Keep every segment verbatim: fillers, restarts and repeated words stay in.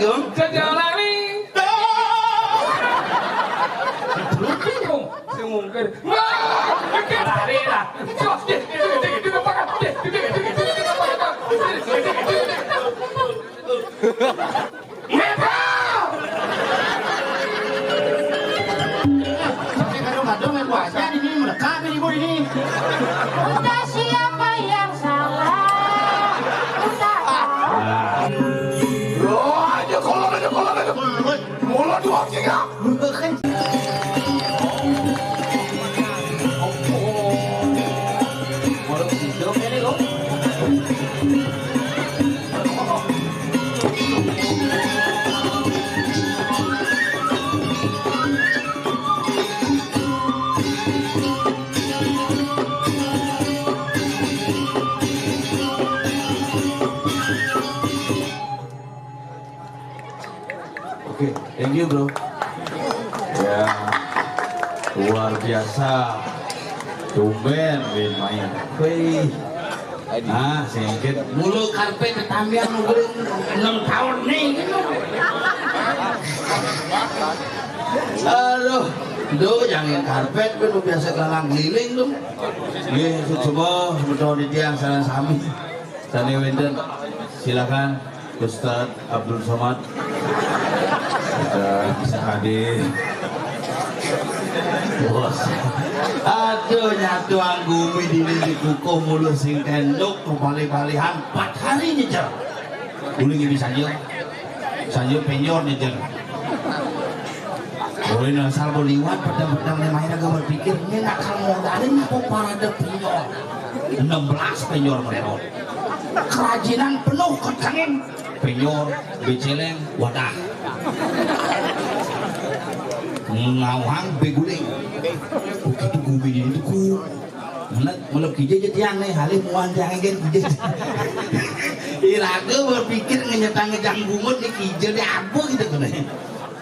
Jajalani. Sing mungkin. Wah, lari lah. Jos, deh, deh, deh, deh, pakat, deh, deh, deh, pakat. Meta! Sampai kadang-kadang main wajah ini, melekat ini, Bu, ini. Udah, siapa yang salah? Udah. Loh, aja kolot, aja kolot, aja. Mulut dua, tiga. Oke, thank you, bro. Ya, luar biasa. Tumben, Win, main. Wih. Ah, singkit. Mulu karpet ketambian mungkin enam tahun nih, gitu. Aduh, duh, jangan karpet, kan biasa kelalang keliling tuh. Nggih, coba sebetul di tiang salah sami. Sani wenten, silakan. Ustaz Abdul Somad. Ustaz Adi. Bos. Aduh, nyatu anggumi dini dikukuh mulu sing tenduk, kebali-balihan, empat hari nyejer. Dulu nggih bisa nyejer. Sanjo penyor nyejer. Boleh asal mau liwat, pedang-pedang nih, main agak berpikir, ini nak kamu modalin apa parade penyor? Enam belas penyor mererot. Kerajinan penuh kecengin. Penyor, beceleng, wadah. Ngawang beguling. Begitu gumi ini tuh ku. Mana, mana kija aja tiang nih, halih muan tiang aja kija. Iraga berpikir ngenyetang ngejang bungut nih kija deh apa gitu kan.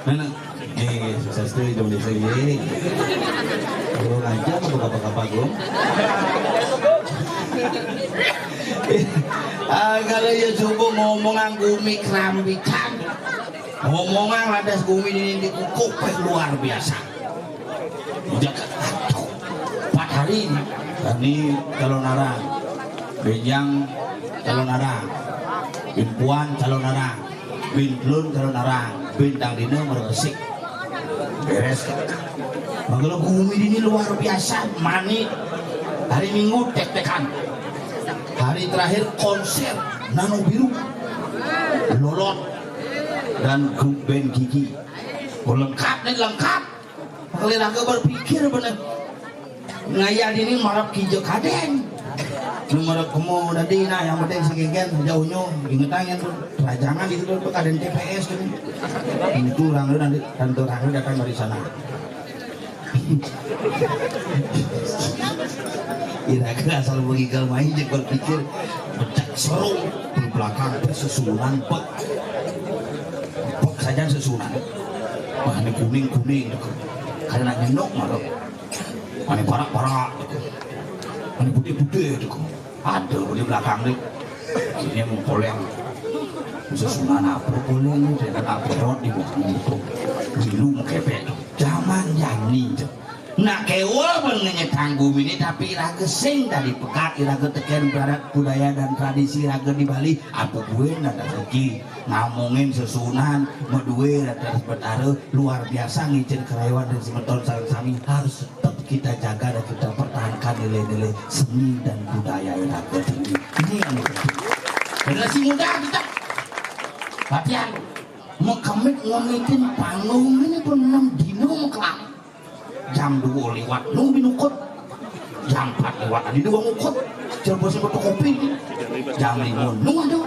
Mana? Eh, sukses tuh, dong, desa, ye. Kurang aja, apa, apa, apa, Gong? Ah, kalau ya coba ngomong anggumi kerambikan, ngomongan lantas gumi ini dikukuh, luar biasa. Udah, aduh, empat hari ini. Ini calon arang, benjang calon arang, impuan calon arang. Bin Lun kalau narang, bin Dang Dina merebesik. Beres. Mangkala gumi ini luar biasa, mani. Hari Minggu tek-tekan. Hari terakhir konser Nano Biru. Lolot dan grup band Gigi. Oh, lengkap nih, lengkap. Mangkala raga berpikir bener. Ngayah dini marap kija kadén. Nu marap kemo dadi, nah, yang penting sagéngkén jauhnyo, ingetang yang tuh, rajangan itu tuh, kadén T P S tuh. Itu orang lu nanti, tante orang lu datang dari sana. Iraga asal mengigal main, jek berpikir, becak seru, di belakang teh susunan, bek. Bek saja susunan. Wah, ini kuning-kuning, karena nyenok, marap. Ane parak-parak, gitu. Ane putih-putih, gitu. Ada di belakang, nih. Ini mau poleng. Sesunan apa poleng, dia kan apa rot di belakang itu. Milu mau kepek. Zaman jani, gitu. Nak kewa pun ngenyetang gumi ini, tapi iraga sing dari pekat, iraga teken barat budaya dan tradisi iraga di Bali, apa buin dan rezeki. Ngamongin sesunan, madue, dan betara, luar biasa ngicén karayawan dan semeton sareng sami harus tetap kita jaga dan kita pertahankan nilai-nilai seni dan budaya yang ada tinggi. Ini yang penting. Generasi muda kita latihan. Mekemit ngemitin panggung ini pun enam dino mekelam. Jam dua lewat, nu binukut. Jam empat lewat, tadi dua ngukut. Jam berapa fotokopi? Jam lima, nu ada.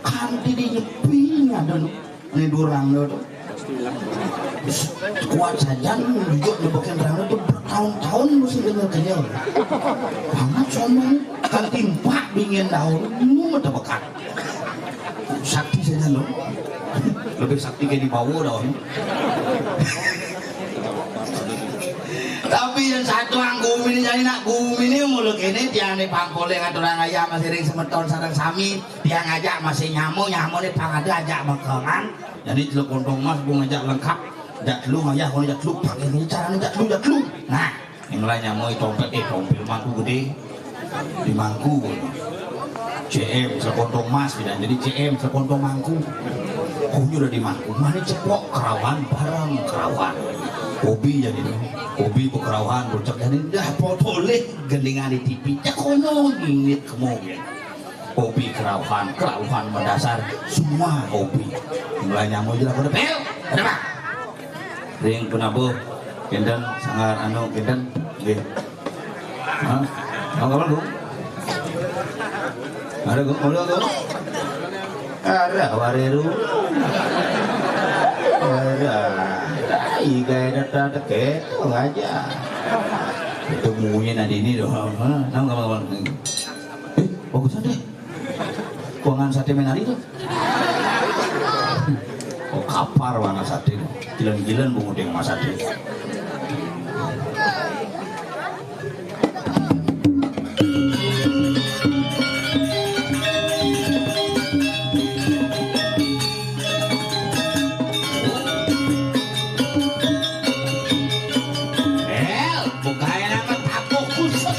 Kanti di nyepi ada, nu. Ini dua orang, nu. Kuat saja, nu juga nyebekin orang itu bertahun-tahun mesti dengar kenyal. Amat sombong, kanti empat dingin daun, nu mata bekat. Sakti saja, nu. Lebih sakti kayak di bawah daun. Tapi yang satu ang gumi ini, jadi nak gumi ini mulu kene tiang ini pangkole ngaturang ayah masih ring semeton sareng sami, tiang ajak masih nyamu, nyamu ini pang ada ajak mekengan. Jadi celuk kontong mas gua ngajak lengkap, jak lu ngayah gua ngajak lu pakai ini cara ngajak lu jak lu. Nah, yang lain nyamu itu tompet eh tompet mangku gede di mangku. C M sekontong mas bilang jadi C M sekontong mangku. Kunyur udah di mangku mana cepok kerawan bareng kerawan. Kopi jadi tuh kopi kerawan bocok jadi dah potoleh gendingan di T V ya kono ngingit kemo ya. Kopi kerawan kerawan mendasar semua kopi mulai nyamuk jelas kode pel ada pak. Ring penabuh kinten sangar anu kinten nggih. Hah? Apa kabar, Bu? Ada, Bu? Ada, Bu? Ada, wareru. Ada. Iga ada tanda keto aja. Itu mungkin ada ini doang. Hah? Nama kabar? Eh, bagus ada. Kuangan sate menari tuh. Oh, kapar warna sate. Gilan-gilan bungut yang mas sate. Bel, bukain apa tapuh kusut.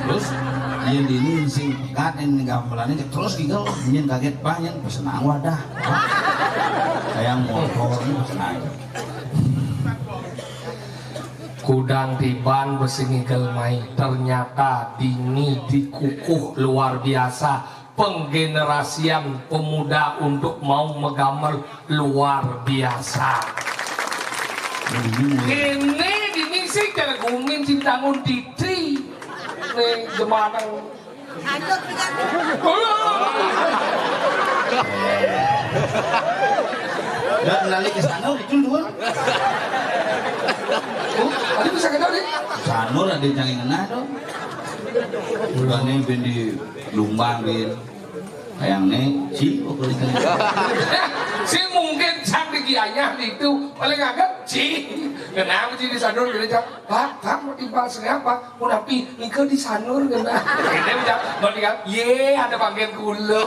Terus, yen dini sing pegat yen gamelane terus gitu, yen kaget banget, pesenang wadah. Kayak motor ini pesenang. Kudang tiban besi ngigel mai, ternyata dini dikukuh luar biasa. Penggenerasian pemuda untuk mau megamel luar biasa. Ini dini sing gumin sing tangun titi. Ning jemaneng. Dan lali ke sana itu dua. Oh, ada bisa kena deh. Sanur ada yang ngena dong. Bukan ini ben di Lumbang, Bin. Kayaknya si pokoknya. Si mungkin cang di gianya itu paling agak si. Kenapa sih di sana dulu, cang? Pak, kamu di bahas apa? Udah pi, engkau di sanur kena. Ini udah mau tinggal. Ye, ada bagian kulo.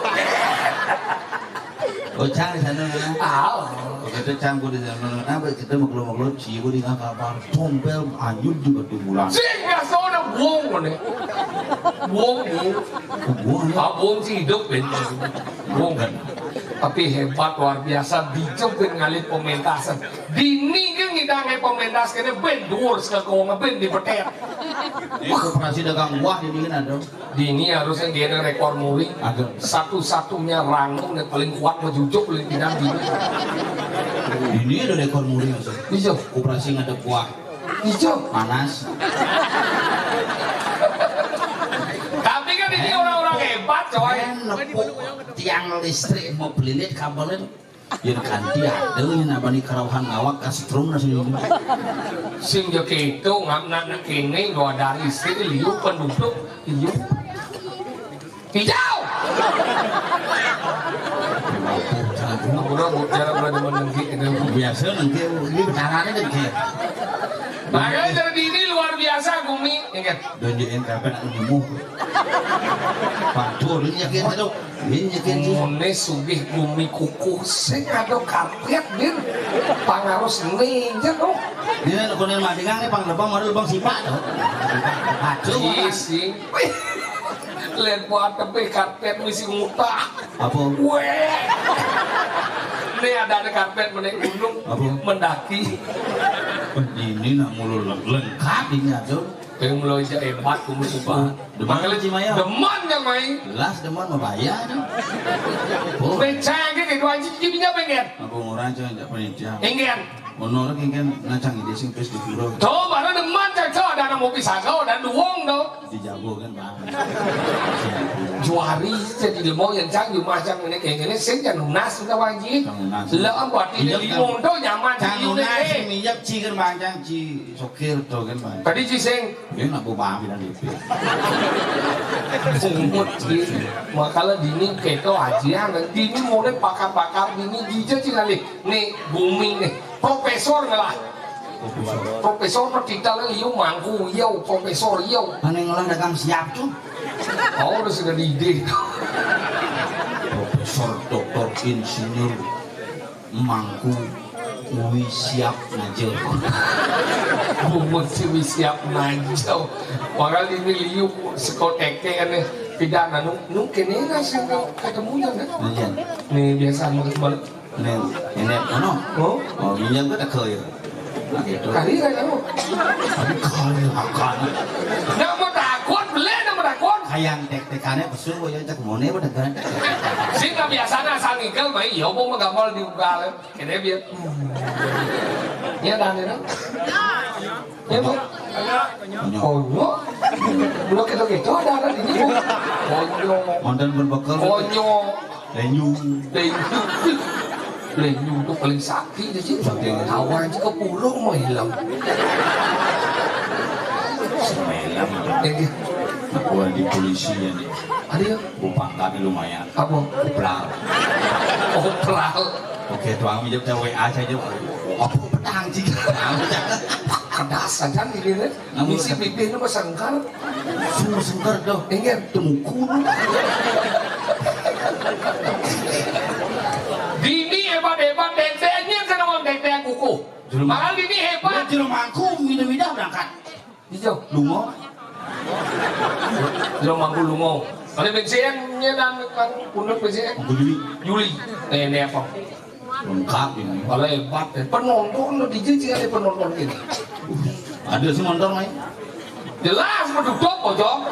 Oh, cang di sanur kena. Ah, begitu cang gua di sanur kena, kita mau keluar mau keluar, ciu di ngakal bang, tompel, anjur juga di bulan. Sing nggak sono buang mana? Buang, buang. Buang ya. Ah, buang sih hidup, Ben. Buang kan. Tapi hebat luar biasa, bijak, Ben, ngalih pementasan. Dini kan ngidang pementasan kene, Ben, dur sekakong, Ben, di beter. Ini koperasi dagang buah di dingin ada. Dini harusnya dia ada rekor muri. Ada. Satu-satunya rangnung yang paling kuat, menjujuk, paling pinang dini. Ini ada rekor muri, maksud. Bisa. Koperasi ngadep buah. Ijo. Panas. Tapi kan ini orang-orang hebat, coy. Kan nepuk tiang listrik mau belilit kabelnya. Yang kanti ada yang nabani kerauhan ngawak kasih terus nasi. Sing jo keto, ngam nak nak kene, lo ada listrik, liu penduduk, liu. Hijau. Udah, bu, jarang berani menengki ini. Biasa nengki, ini betangannya nengki. Makanya dari dini luar biasa, Gumi. Ingat. Tunjukin kapan aku nemu. Pantul, ini yakin aduh. Ini yakin sih. Mune sugih Gumi kukuh. Sing ada karpet, Bin. Pangarus ninja tuh. Ini aku nih madingang nih, pang lebang, baru lebang sipak tuh. Aduh. Iya sih. Wih. Len buat tebih karpet misi ngutah. Apa? Weh. Ini ada, ada karpet menaik gunung. Apa? Mendaki. Ini nak mulu leng-, lengkap ini aduh. Yang mulu aja hebat, kumu sumpah. Demen. Makanya Cimaya. Demen yang main. Jelas demen mau bayar tuh. Oh. Becak gitu aja, jadinya pengen. Apa orang aja nggak pernah jam. Ingin. Ono lagi kan ngacang ide sing pes di pura. Tuh, baru demen, cocok. Ada anak mau pisang, kau ada duong tuh. Dijago kan, Bang. Juari jadi lemong yang cang, di rumah cang ini kayak gini, sing kan lunas sudah wajib. Cang lunas. Lah, apa artinya di mondo zaman cang lunas, eh. Minyak ci kan, Bang, cang ci sokir tuh kan, Bang. Tadi ci sing. Ini nak bawa bilang D P. Sungut ci. Makalah dini keto aja, dini mulai pakar-pakar dini gija ci kali. Nih, booming nih. Profesor lah. Profesor. Profesor mah titel liu mangku, iya, profesor, iya. Ane ngolah dagang siap tuh. Oh, udah sudah di ide. Profesor, doktor, insinyur, mangku, wi siap ngajar. Bungut si wi siap ngajar. Padahal ini liu sekolah T K nih. Tidak nanu, mungkin ini nasi ketemunya kan. Iya. Nih, biasa mau balik. Nih, ini, ano? Oh? Oh, minyak gua tak kaya. Nah, gitu. Kali kan, ano? Tapi kali akan. Ndak mau takut, beli ndak mau takut. Kayang tek-tekannya besar, gua yang cek mone, gua dengar. Sing nggak biasa, nah, asal ngikel, baik, ya, mau menggambar di ugal. Kene biar. Ya, dah, nih, dah. Ya, Bu. Konyo. Udah gitu-gitu ada, ada di sini, Bu. Konyo. Mantan berbekel. Konyo. Lenyu. Lenyu. Lenyu itu paling sakti di sini. Sakti. Tawa aja ke pulau mau hilang. Sembilan. Eh, dia. Aku di polisi ya nih. Ada ya? Bu pangkatnya lumayan. Apa? Kopral. Kopral. Oke, tuang minjem W A saja. Apa petang sih? Kedas aja gitu deh. Namun misi kata pipi itu sengkar. Semua sengkar tuh. Ingat. Tungkul. Dini hebat-hebat, tetenya kan orang tetenya kukuh. Jelema. Malah dini hebat. Jelema aku, mida-mida berangkat. Ijo. Lungo. Lungo, mangku lungo. Kalau bensin nya dan kan punduk bensin. Mangku Juli. Juli. Eh, ini apa? Lengkap ini. Kalau hebat, eh. Penonton lo di sini ada penonton ini. Ada sih nonton lain. Jelas menutup, Bojong.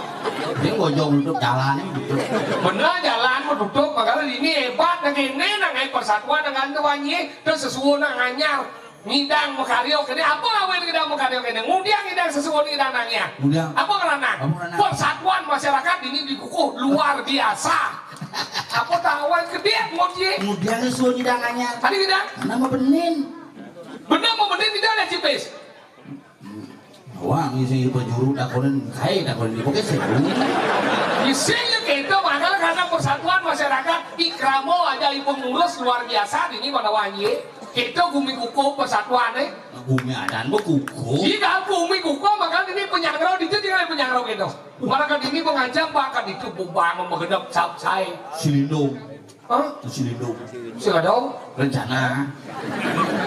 Dia Bojong menutup jalan ini. Bener jalan. Tutup, makana dini hébat, nah kéné, nah, ngaé persatuan, nah, kan, tuh, wanyé, terus sesuwun, nah, nganyar, ngidang makarya kéné, apa awén ngidang makarya kéné? Ngudiang ngidang sesuwun ngidang nangya. Ngudiang. Apa karana? Apa karana? Persatuan masyarakat dini dikukuh luar biasa. Apa tawang gedé, ngudiang? Ngudiang sesuwun ngidang nangya. Tadi ngidang? Nama benin? Bener mau benin tidak ada cipis? Wah, ngisi pejuru takonin, kaé takonin di pokoknya seru. Isinya gitu, makanya karena persatuan masyarakat, ikramo aja ibu ngurus luar biasa, ini pada wanyé. Kita gumi kukuh persatuan, eh. Gumi adan, bu kukuh. Iya, gumi kukuh, makanya ini penyangrau, di situ tinggal penyangrau gitu. Malah kan ini pengancam, bahkan itu bubang, menggenap, sap, sai. Silindung. Hah? Silindung. Sing ada? Rencana.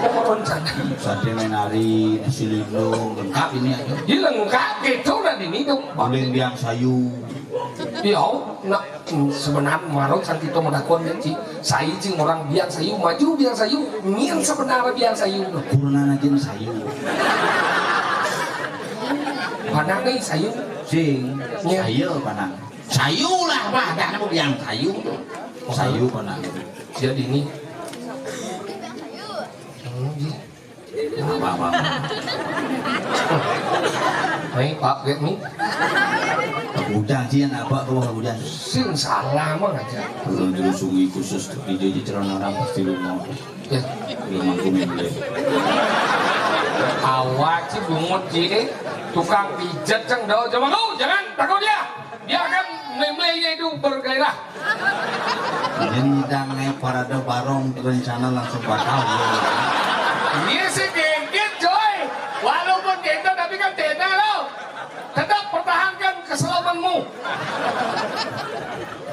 Oh, rencana. Sate menari, silindung, lengkap ini aja. Iya, lengkap gitu, dan ini tuh. Paling biang sayu. Iya, nah, sebenarnya marut, kan kita mau dakon, ya, Ci. Sayu, Ci, orang biang sayu, maju biang sayu, nyén sebenarnya biang sayu. Kurunana jeung sayu. Panang nih sayu. Sing, iya. Sayu panang. Sayu lah, bah, dah, nemu biang sayu tuh. Sayu panang. Jadi ini. Hmm, iya. Apa, apa, apa? Nih, Pak, lihat nih. Hujan sih, apa, kalau hujan? Sing salah mah aja. Kalau dulu sungai khusus tuh, di Jojo celana orang pasti lu mau. Ya. Lu mampu membeli. Awak sih bungut sih, tukang pijet, ceng, dah, jangan, jangan, takut dia. Biarkan meme-nya itu bergairah. Ini ngidang naik parade barong, rencana langsung batal. Iya sih, geget, coy. Walaupun geget, tapi kan tena, loh. Tetap pertahankan keselammu.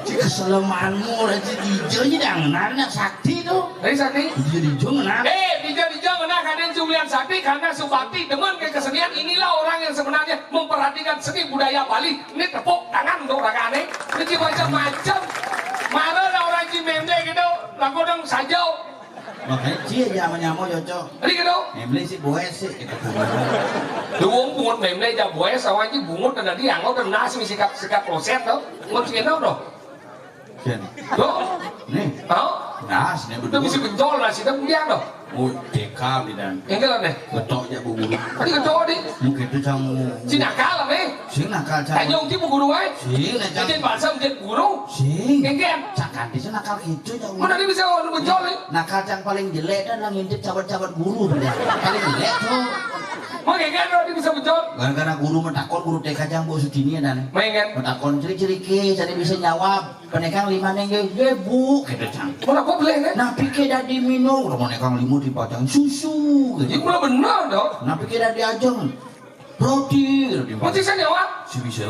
Ci, keselamaanmu, Raji Dijo, ini dangenarnya sakti tuh. Dari sakti? Dijo, Dijo, ngenar. Eh, Dijo, Dijo, ngenar, kadén Julian Sakti, karena Subakti demen ke kesenian. Inilah orang yang sebenarnya memperhatikan seni budaya Bali. Ini tepuk tangan untuk rakané. Ini macam-macam. Mana lah orang Cimende gitu, lagu dong sajo. Makanya cie aja sama nyamo cocok. Tadi gitu. Memle sih boes sih gitu. Duung bungut memle aja boes, sama aja bungut dan tadi yang udah nasi sikat sikat kloset tuh. Bungut sih gitu tuh. Jen. Tuh. Nih. Tahu? Nah, sini. Itu berdua bisa bencol lah, sih, biar tuh. Oh, T K bidan. Enggak lah deh. Betok aja bu guru. Tadi kecoa di. Mungkin itu sang. Si nakal, eh. Sing nakal cang. Tanya uji bu guru, eh. Sing, nah, cang. Jadi balsam jadi guru. Sing. Enggak. Cang kanti sih nakal gitu, cang. Mana dia bisa orang bencol, eh? Nakal cang paling jelek dan ngintip sahabat-sahabat guru, bidan. Paling jelek tuh. Mau enggak, kalau dia bisa bencol? Gara-gara guru metakon, guru T K cang, Bu Sutini ya, dan. Main kan? Metakon ciri-ciri ke, jadi bisa nyawab. Penekang lima neng, "Nggih, nggih, Bu," gitu, cang. Mana kok boleh, kan? Nah, pikir dadi minum, udah mau nekang lima dipajang susu, gitu. Iya, benar, benar, dong. Nah, pikir dadi ajeng, roti, gitu, dipajang. Roti saya jawab. Si bisa.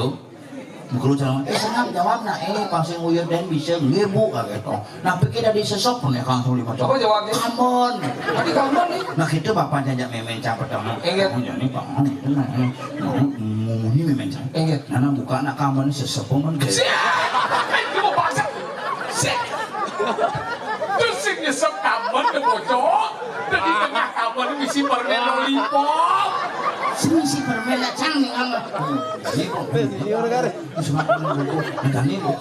Mukul cang, "Eh, senang jawab, nah, eh, pas yang uyur dan bisa, nggih, Bu," gitu. Nah, pikir dadi sesop, penekang langsung lima. Apa jawabnya? "Ambon." Tadi ambon nih. Nah, gitu, Bapak jajak memen cang pertama. Ingat. Oh, jadi, Pak, oh, ini memen cang. Ingat. Nana buka anak kamu nih, sesep, men. Siap! Itu mau paksa. Siap! Terus sing nyesep kamu, udah bocor. Udah di tengah kamu nih, misi permen lollipop. Sing misi permen, lah, cang, nih, Allah. Ini kok, ini kok.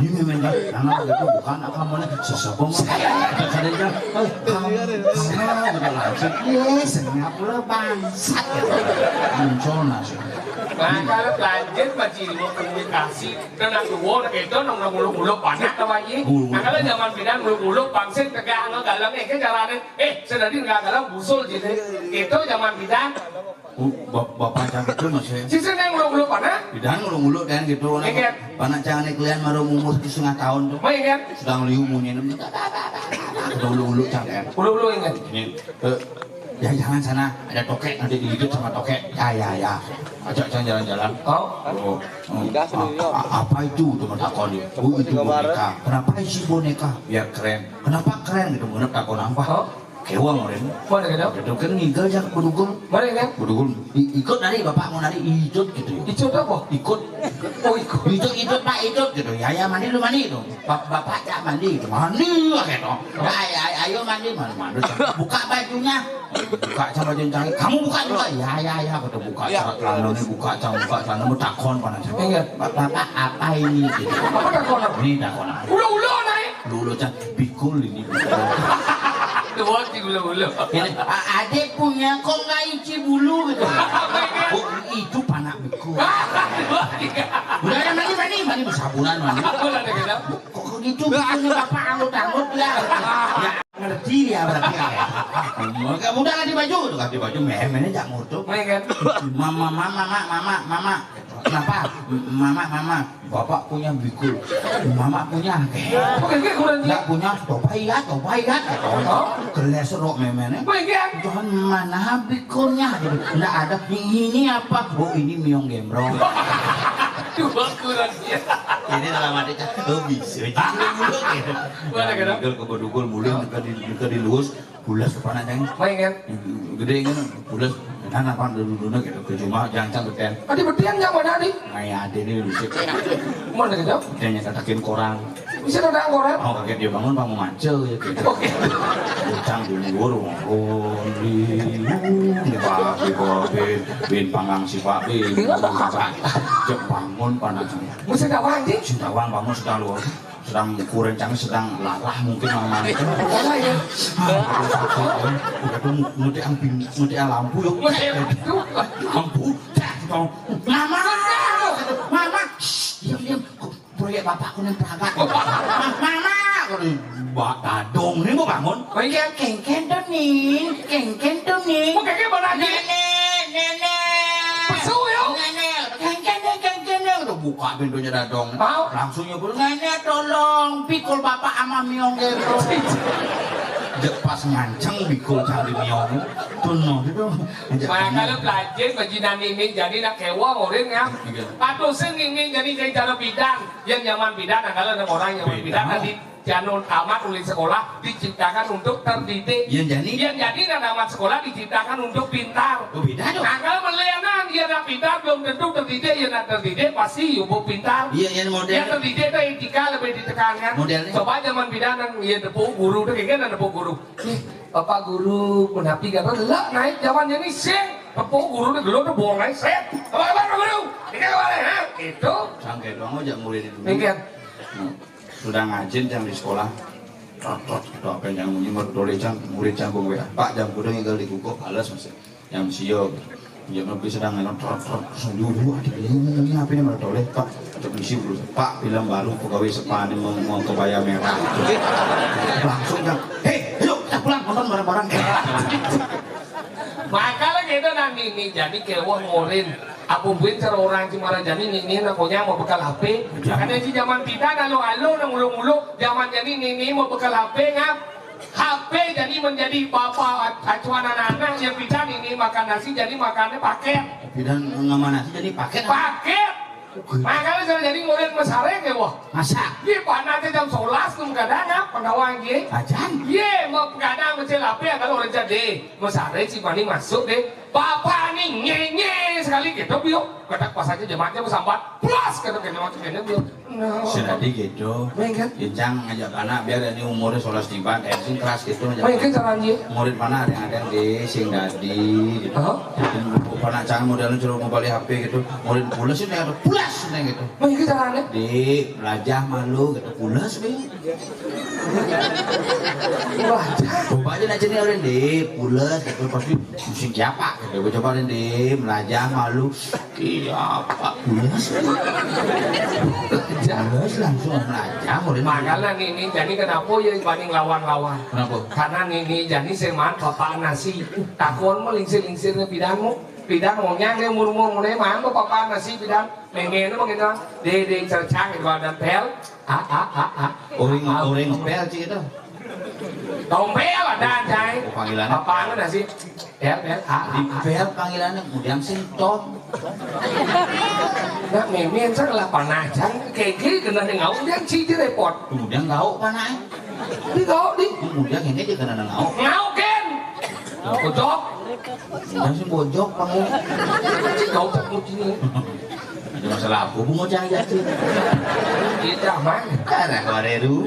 Ini memang kan, karena itu bukan apa mana, sesepuh mah. Ada saja, eh, kamu, kamu, gitu, langsung, "Iya, senyap lo, bangsat," gitu. Muncul langsung. Nah, kalau lanjut, Pak Cili, mau komunikasi, tenang dulu, gitu, nong, nong, nguluk-nguluk, panas, apa, iya? Nguluk-nguluk. Nah, kalau zaman pindah, nguluk-nguluk, pangsit, tegak, nggak galang, eh, ke jalanin, eh, sedadi nggak galang, busul, gitu. Itu zaman pindah. Oh, bap-, bapak cang itu, Mas, ya. Sisi neng nguluk-nguluk, panas? Pidan nguluk-nguluk, kan, gitu. Iya, kan? Panak cang nih kalian baru umur satu setengah tahun tuh. Oh, iya, kan? Sedang liu munyi, nem. Udah nguluk-nguluk, cang, kan? Nguluk-nguluk, ingat. Ini, eh, ya, jangan sana, ada tokek, nanti digigit sama tokek. Ya, ya, ya. Ajak cang jalan-jalan. Oh? Oh, oh. A-, a-, apa itu, tuh, takon dia? Oh, itu boneka. Kenapa isi boneka? Biar keren. Kenapa keren, gitu? Bener takon apa? Oh? Kéwang, Rin. Mana kéto? Kéto kan ngigel jak bedugul. Mana kan? Bedugul. I-, ikut nari, bapak mau nari, ikut gitu ya. Ikut apa? Ikut. Oh, ikut. Ikut, ikut, Pak, ikut gitu. Ya, ya, mandi lu, mandi itu. Ba-, bapak jak mandi itu. Mandi lah gitu. Ya, ya, ayo mandi, mandi, mandi. Buka bajunya. Buka sama baju cangkir. Kamu buka juga. Ya, ya, ya, gitu. Buka celana, buka cang, buka celana, mau takon panas. Iya. Ba-, bapak apa ini gitu. Apa takon? Ini takon. Ulo-ulo naik. Lulu can bikul ini. Tuh, di ulo-ulo. Ini, a-, adek punya kok nggak ici bulu gitu. Oh, itu panak bikul. Udah ada mandi, mandi, mandi bersabunan, mandi. Udah ada kena. Kok gitu bikulnya bapak angut-angut ya? Ya, ngerti dia berarti ya. Udah ganti baju, udah ganti baju, memennya jak ngutuk. Baik kan? Mama, mama, mama, mama, mama. Kenapa? Mama, mama. Bapak punya bikul, mama punya. Oke, oke, kurang dia. Nggak punya, coba iya, coba iya. Keles rok memennya. Baik ya. Jangan mana bikulnya gitu. Nggak ada. Ini apa? Oh, ini miong gembrong. Dua kurang dia. Ini dalam hati kan, oh, bisa aja dulu gitu. Mana, kenapa? Dikal ke bedugul, mulai ke di, ke di luus. Pules kepala, Cang. Main kan? Gedé kan, pules. Kan apa dulu-dulu gitu, ke rumah, jangcang betian. Adi betian yang mana, Adi? Kayak ada nih, bisa. Mana gitu? Dia nyatakin koran. Bisa ada koran? Oh, kaget dia bangun, bangun macet ya gitu. Oke. Utang di luar, oh, di, di Pak, di Pak, bin, bin panggang si Pak, bin, Pak. Cek bangun, panas. Mesti ada wang, Cing? Sudah wang, bangun, sudah luar. Sedang kurencang, sedang lalah mungkin mamanya. Lalah ya? Ah, udah tuh, udah tuh, ngedean pin-, ngedean lampu yuk. Ngedean lampu. Lampu, dah, gitu. Mama, mama, shh, diam, diam. Proyek bapakku nih perangkat. Ma-, mama, kalau ba-, dadong nih mau bangun. Oh iya, kengken tuh nih, kengken tuh nih. Mau kengken mana aja? Nenek, nenek. Pesu, yuk. Nenek, kengken deh, kengken deh. Udah buka pintunya dadong. Mau? Langsung nyebut, "Nenek, tolong, pikul bapak ama miong gitu." Dek pas nyanceng pikul cari miong. Tuh, no, gitu. Makanya belajar bajinan ini, jadi nak kewa, ngorin ya. Iya. Patusin ini, jadi, jadi cara bidan. Yang zaman bidan, nah, kalau ada orang yang bidan, bidan. Tadi Jangan tamat oleh sekolah diciptakan untuk terdidik. Iya, jadi? Yang jadi nak tamat sekolah diciptakan untuk pintar. Oh, beda dong. Nah, kalau melihat dia nak pintar belum tentu terdidik, yang nak terdidik pasti yubuk pintar. Iya, yang model. Yang terdidik itu etika lebih ditekankan. Modelnya? Coba zaman bidan yang ya tepuk guru tuh, kayak gimana tepuk guru? Eh, Bapak guru, kenapa gak relak naik zaman ini sih? Tepuk guru tuh dulu tuh buang aja, set. Apa kabar, Pak Guru? Ini kabar, ha? Itu. Sangke doang aja mulai di dulu. Mungkin. Hmm. Sudah ngajin yang di sekolah. Trot, trot, gitu, apa yang munyi, menurut Dole Cang, murid Cang, gue, "Pak, jam kuda ngigal di kukuh, balas, Mas." Yang sio, jam lebih sedang ngelon, trot, trot, terus dulu, aduh, ini, ini, ini, apa ini, menurut Dole, Pak, untuk misi dulu, Pak, film baru, pegawai sepan, ini mau, mau kebaya merah. Langsung, Cang, "Hei, ayo, kita pulang, nonton bareng-bareng." Makanya gitu nanti ini, jadi kewah ngorin. Apa buin cara orang Cimara jani nini nak punya mau bekal H P. Jangan. Karena si zaman kita alo-alo nang uluk-uluk, zaman jani nini mau bekal H P ngap. H P jadi menjadi bapa acuan anak-anak yang kita nini makan nasi jadi makannya paket. Bidan nggak mana sih jadi paket? Paket. Oke. Makanya saya jadi ngorin mesare ke wah. Masa? Iya, panasnya jam sebelas tuh kadang ngap, penawang ye. Ajan? Iya, mau kadang kecil H P kalau orang jadi. Mesare si Bani masuk deh. Bapak ni nyenye sekali gitu, biu. Kata pas aja jemaatnya bersambat. Plus kata kena macam kena, biu. Nah. Sedadi gitu. Main kan? Incang ngajak anak biar ini umurnya sebelas tiba, tensi keras gitu ngajak. Main kan caranya? Murid mana ada yang ada di sing dadi gitu. Hah? Dan buku panak cang modelnya suruh mau balik H P gitu. Murid pulas ini ada pulas nih gitu. Main kan caranya? Di belajar malu gitu. Pulas, Bing. Wah, coba aja nak jenis orang deh, pules gitu, pasti pusing siapa gitu. Gue coba deh, melajah malu. Iya, Pak, pules. Pules langsung melajah, orang. Makanya nih, nih, jadi kenapa ya banding lawan-lawan? Kenapa? Karena nih, nih, jadi seman bapak nasi. Takon mau lingsir-lingsirnya pidanmu. Pidan maunya dia umur-umur mulai mana bapak nasi pidan. Meme itu begitu. Dede cercang itu ada pel. A, a, a, a. Orang, orang pel sih itu. Tompel ada, Cai. Oh, panggilannya. Apa anu dah sih? Pel, pel, a, a, a. Di pel panggilannya, kemudian sing tom. Nah, meme yang saya lah panah, Cai. Kayak gini kena dia ngau, dia sih dia repot. Kemudian ngau panah. Di ngau, di. Kemudian ini dia kena ngau. Ngau ke? Bojok. Yang sing bojok, Pak. Cik, kau tak mau cini. Ada masalah apa, Bu, mau cari aja. Kita mah. Karena koreru.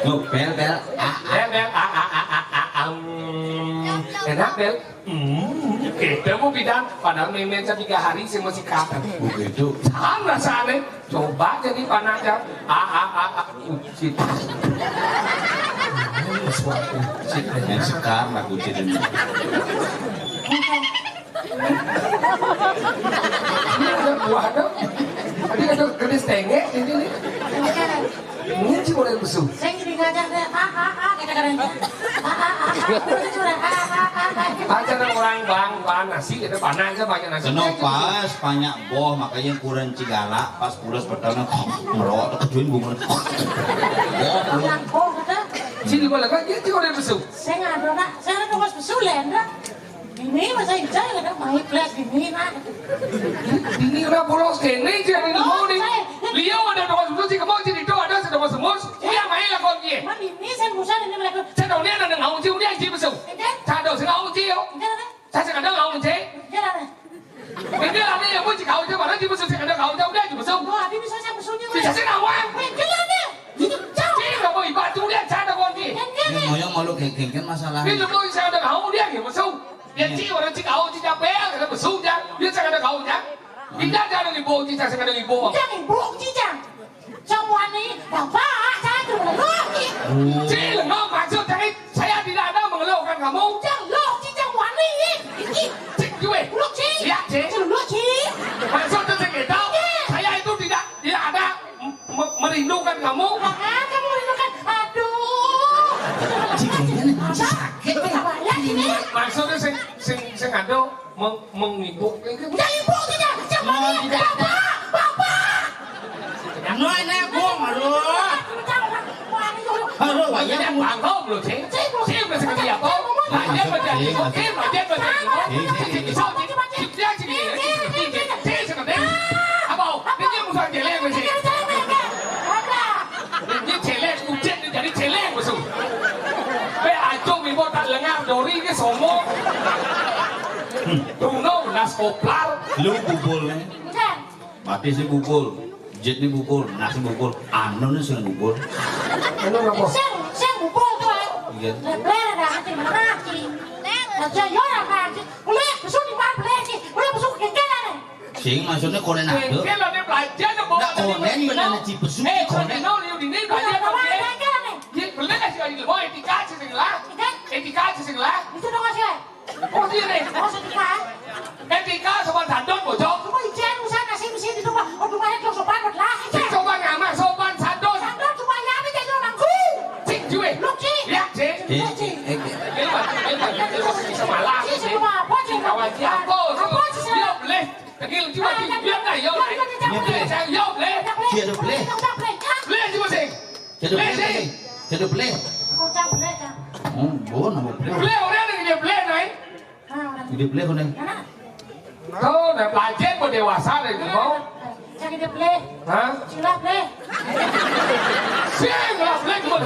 Yuk, bel, bel. Ah, ah. Bel, bel. Ah, ah, ah, ah, ah, ah. Hmm. Enak, bel. Hmm. Kita mau bidan, padahal main-main tiga hari sih masih kapan. Begitu. Sama rasanya. Coba jadi panaja. Ah, ah, ah, ah. Ucit. Ini sesuatu. Ucit. Ini sekar lah ucit ini. Ini ada buah dong. Tadi ada gede stengek ini nih. Ini sih boleh besuk. Saya jadi ngajak deh. Ah, ah, ah, kita keren. Ah, ah, ah, ah. Udah sudah. Ah, ah, ah, ah. Baca dong orang bang, bang nasi, kita panas aja banyak nasi. Kena pas, banyak boh, makanya kurang cigala, pas pulas petangnya, merok, terkejuin bunga. Boh, boh. Yang boh, kata. Sini boleh kan, dia juga ada besuk. Saya nggak ada, nak. Saya ada tugas besuk, Lenda. Ini masa hijau, ada main flash gini, nak. Ini udah polos kene, dia ada mau nih. Saya, Liau ada tugas besuk, si kemau, si itu ada, si tugas semua. Udah main lah kau dia. Mana ini, saya bosan ini melakukan. Saya tahu dia ada ngaung, si udah, si besuk. Enggak. Saya tahu, si ngaung, si yo. Enggak, enggak. Saya sing kadang ngaung, Cik. Iya, Rane. Ini Rane ya, Bu, jika udah malah di musuh, sing kadang ngaung, udah di musuh. Wah, ini bisa saya musuhnya, Mas. Bisa sih ngaung. Weh, iya, Rane. Ini jauh. Cik, nggak mau ibarat, udah, saya ada konti. Iya, iya, Ini iya. Ngoyong malu geng-geng kan masalah. Ini lu mau saya ada ngaung, dia di musuh. Ya, Iya. Cik, orang Cik ngaung, Cik capek, ada musuh, ya. Dia saya ada ngaung, ya. Tidak ada yang ibu, Cik, saya ada ibu. Jangan ibu, Cik, jangan. Cang wani, bapak, saya tuh lagi. Cik, lo maksud dari saya tidak ada mengeluhkan kamu. Cang lo, Cik, Cang wani. Iki. Cik, gue. Lo, Cik. Iya, Cik. Cang lo, Cik. Maksud dari kita, Iya. saya itu tidak tidak ada me- merindukan kamu. Ah, kamu merindukan. Aduh. Cik, ini Apa? sakit nih. Apa ya ini? Maksudnya sing sing sing ada meng- mengibu. Udah ibu tidak, Cang wani. Bapak, bapak. Anu anak gua malu. Aduh, wayah bangkok lu, Cing. Cing, lu seperti apa? Raja berjanji, oke, raja berjanji. Cing, cing, cing, cing, cing, cing, cing, cing, cing, cing, apa? Ini musuh jelek, Cing. Ini jelek, kucing jadi jelek musuh. Be acung ibu tak lengar dori ke somo. Tuno nas koplar. Lu bubul nih. Mati si bubul, jit ni bubul, nasi bubul, anu ni sing bubul. Anu apa? Sing, sing bubul tu, eh. Iya. Lebar dah, hati mati. Aja yo lah, mati. Boleh, besok di mana boleh, Ci? Boleh besok kengkel lah, nih. Sing, maksudnya konen ada. Kengkel lah, dia belajar lah, bawa Nggak tadi konen, benar. Benar, Ci, besok Eh, konen. Konen, no, liu dini, belajar, Boleh, oke. Kengkel lah, nih. Iya, boleh, Ci, lagi, oh, etika, Ci, sing lah. Iya. Etika, Ci, sing lah. Itu dong, Ci. Oh, iya, nih. Oh, sedikit. Etika sopan santun, bojong. Cuma ijen, usah kasih mesti di rumah. Oh, rumahnya tuh sopan, lah, ijen. Sopan amat, sopan santun. Santun cuma ya, ini jadi orangku. Cik, jue. Lu, Cik. Ya, Cik. Cik, Cik. Eh, eh. Ini mah, ini mah, ini mah bisa malah, Cik, Cik. Cuma apa, Cik? Kawan siapa? Apa, Cik? Dia boleh. Kecil cuma Ah, Cik. Dia nggak, ya, ya, boleh. Ya, ya, ya, ya, boleh. Dia boleh. Dia boleh. Boleh, cuma Cik. Boleh, Cik. Jadi boleh, Cik. Jadi boleh. Hmm, bon, nama boleh. Boleh, orang ada dia boleh, naik. Ah, orang Jadi boleh, boleh. Mana? Tuh, udah pelajar, mau dewasa deh, mau. Cang ide boleh. Hah? Cilak boleh. Sing, lah, boleh, cuma.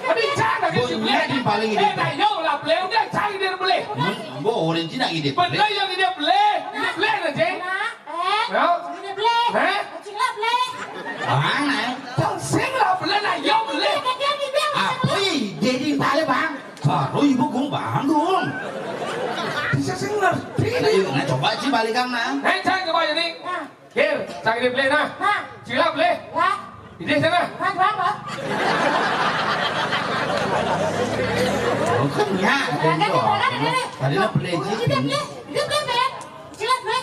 Tapi jangan lagi Bon, boleh. Dia di paling ide. Eh, nah, yo, lah, boleh, udah, cari dia boleh. Hmm, bon, orang Cina ide boleh. Bener yang ide boleh. Ide boleh, nah, Cing. Nah, eh, Ya? Ide boleh. Hah? Cilak boleh. Bang, eh. Cang sing lah, boleh, nah, yo, boleh. Apa ide di balik, Bang? Baru ibu gong bangun. Bisa sing ngerti nih. Nah, coba sih balikan, nah. Eh, cang coba jadi. Nah. Kir, cang ide boleh, nah. Nah. Cilak boleh. Lah. Ide sana. Nah, berapa? Oh, kan ya, Nah, kan, kan, kan, kan. Tadi lah boleh Ide sih. boleh. Ide boleh, Beb. Cilak boleh.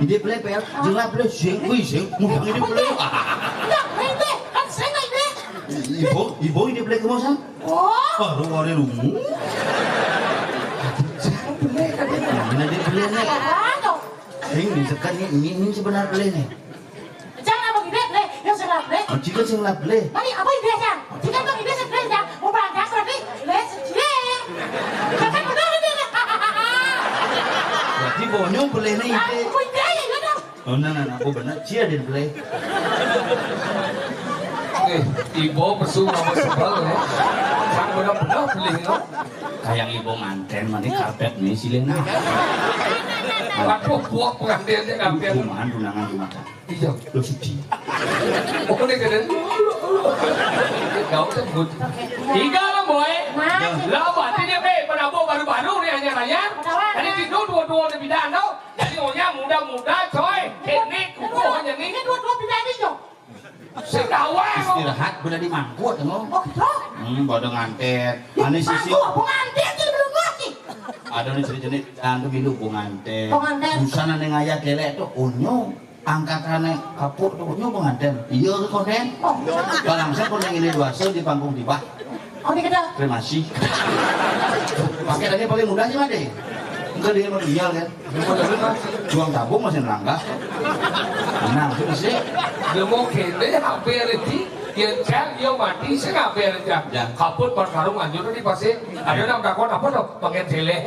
Ide boleh, Pel. Cilak boleh, sing, wih, sing. Mumpung ide boleh. Enggak, ide. Kan saya nggak ide. Ibu, ibu ide boleh ke mana? Oh. Baru hari lu. Mana ide boleh nih? Aduh. Ini sekarang ini, ini, ini sebenarnya boleh nih. Jangan apa ide boleh, yang salah boleh. Oh, jika sing lah boleh. Mari, apa ide, Cang? Jika tuh ide sing boleh, Cang. Mau bangga berarti boleh sendiri. Jangan benar ini. Berarti bonyong boleh nih ide. Aku ide ya, ya dong. Oh, nah, nah, nah, aku benar. Cia dia boleh. Eh, ibu pesu nama sebal ya. Kan bener-bener beli, no. Kayak ibu nganten, mana karpet nih, silih, nah. Waduh, buah pengantinnya karpet. Kumaha tunangan, kumaha? Iya. Lo sedih. Oh, ini gede. Gak usah sebut. Tiga lah, boy. Lah, berarti dia, be, penabung baru-baru nih, anyar-anyar. Tadi tidur dua-dua udah bidang, tau. Jadi, maunya muda-muda, coy. Ini kukuhnya nih. Ini dua-dua bidang nih, Jo. Sing gawe, kok. Istirahat, udah dimangkut, emang. Oh, gitu? Hmm, pada nganten. Ane sisi. Mangkut, apa nganten, jadi belum ngerti. Ada nih jenis-jenis, dan tuh hidup, bu nganten. Bu nganten. Busana ning ayah kelek tuh, unyu. Angkatannya kapur tuh, unyu, bu nganten. Iya, tuh, konten. Oh. Balangsung konten ini dua, so di panggung di bawah. Oh, dia kata. Terima kasih. Pakai tadi paling mudah sih, Made. Enggak, dia mau tinggal, kan. Juang tabung masih nangga. Nah, itu sih. Dia mau kene, hampir di, yang cang, dia mati, sih hampir cang. Ya. Kaput, perkarung, lanjut di pasir. Ada nang takut apa tuh? Pengen tele.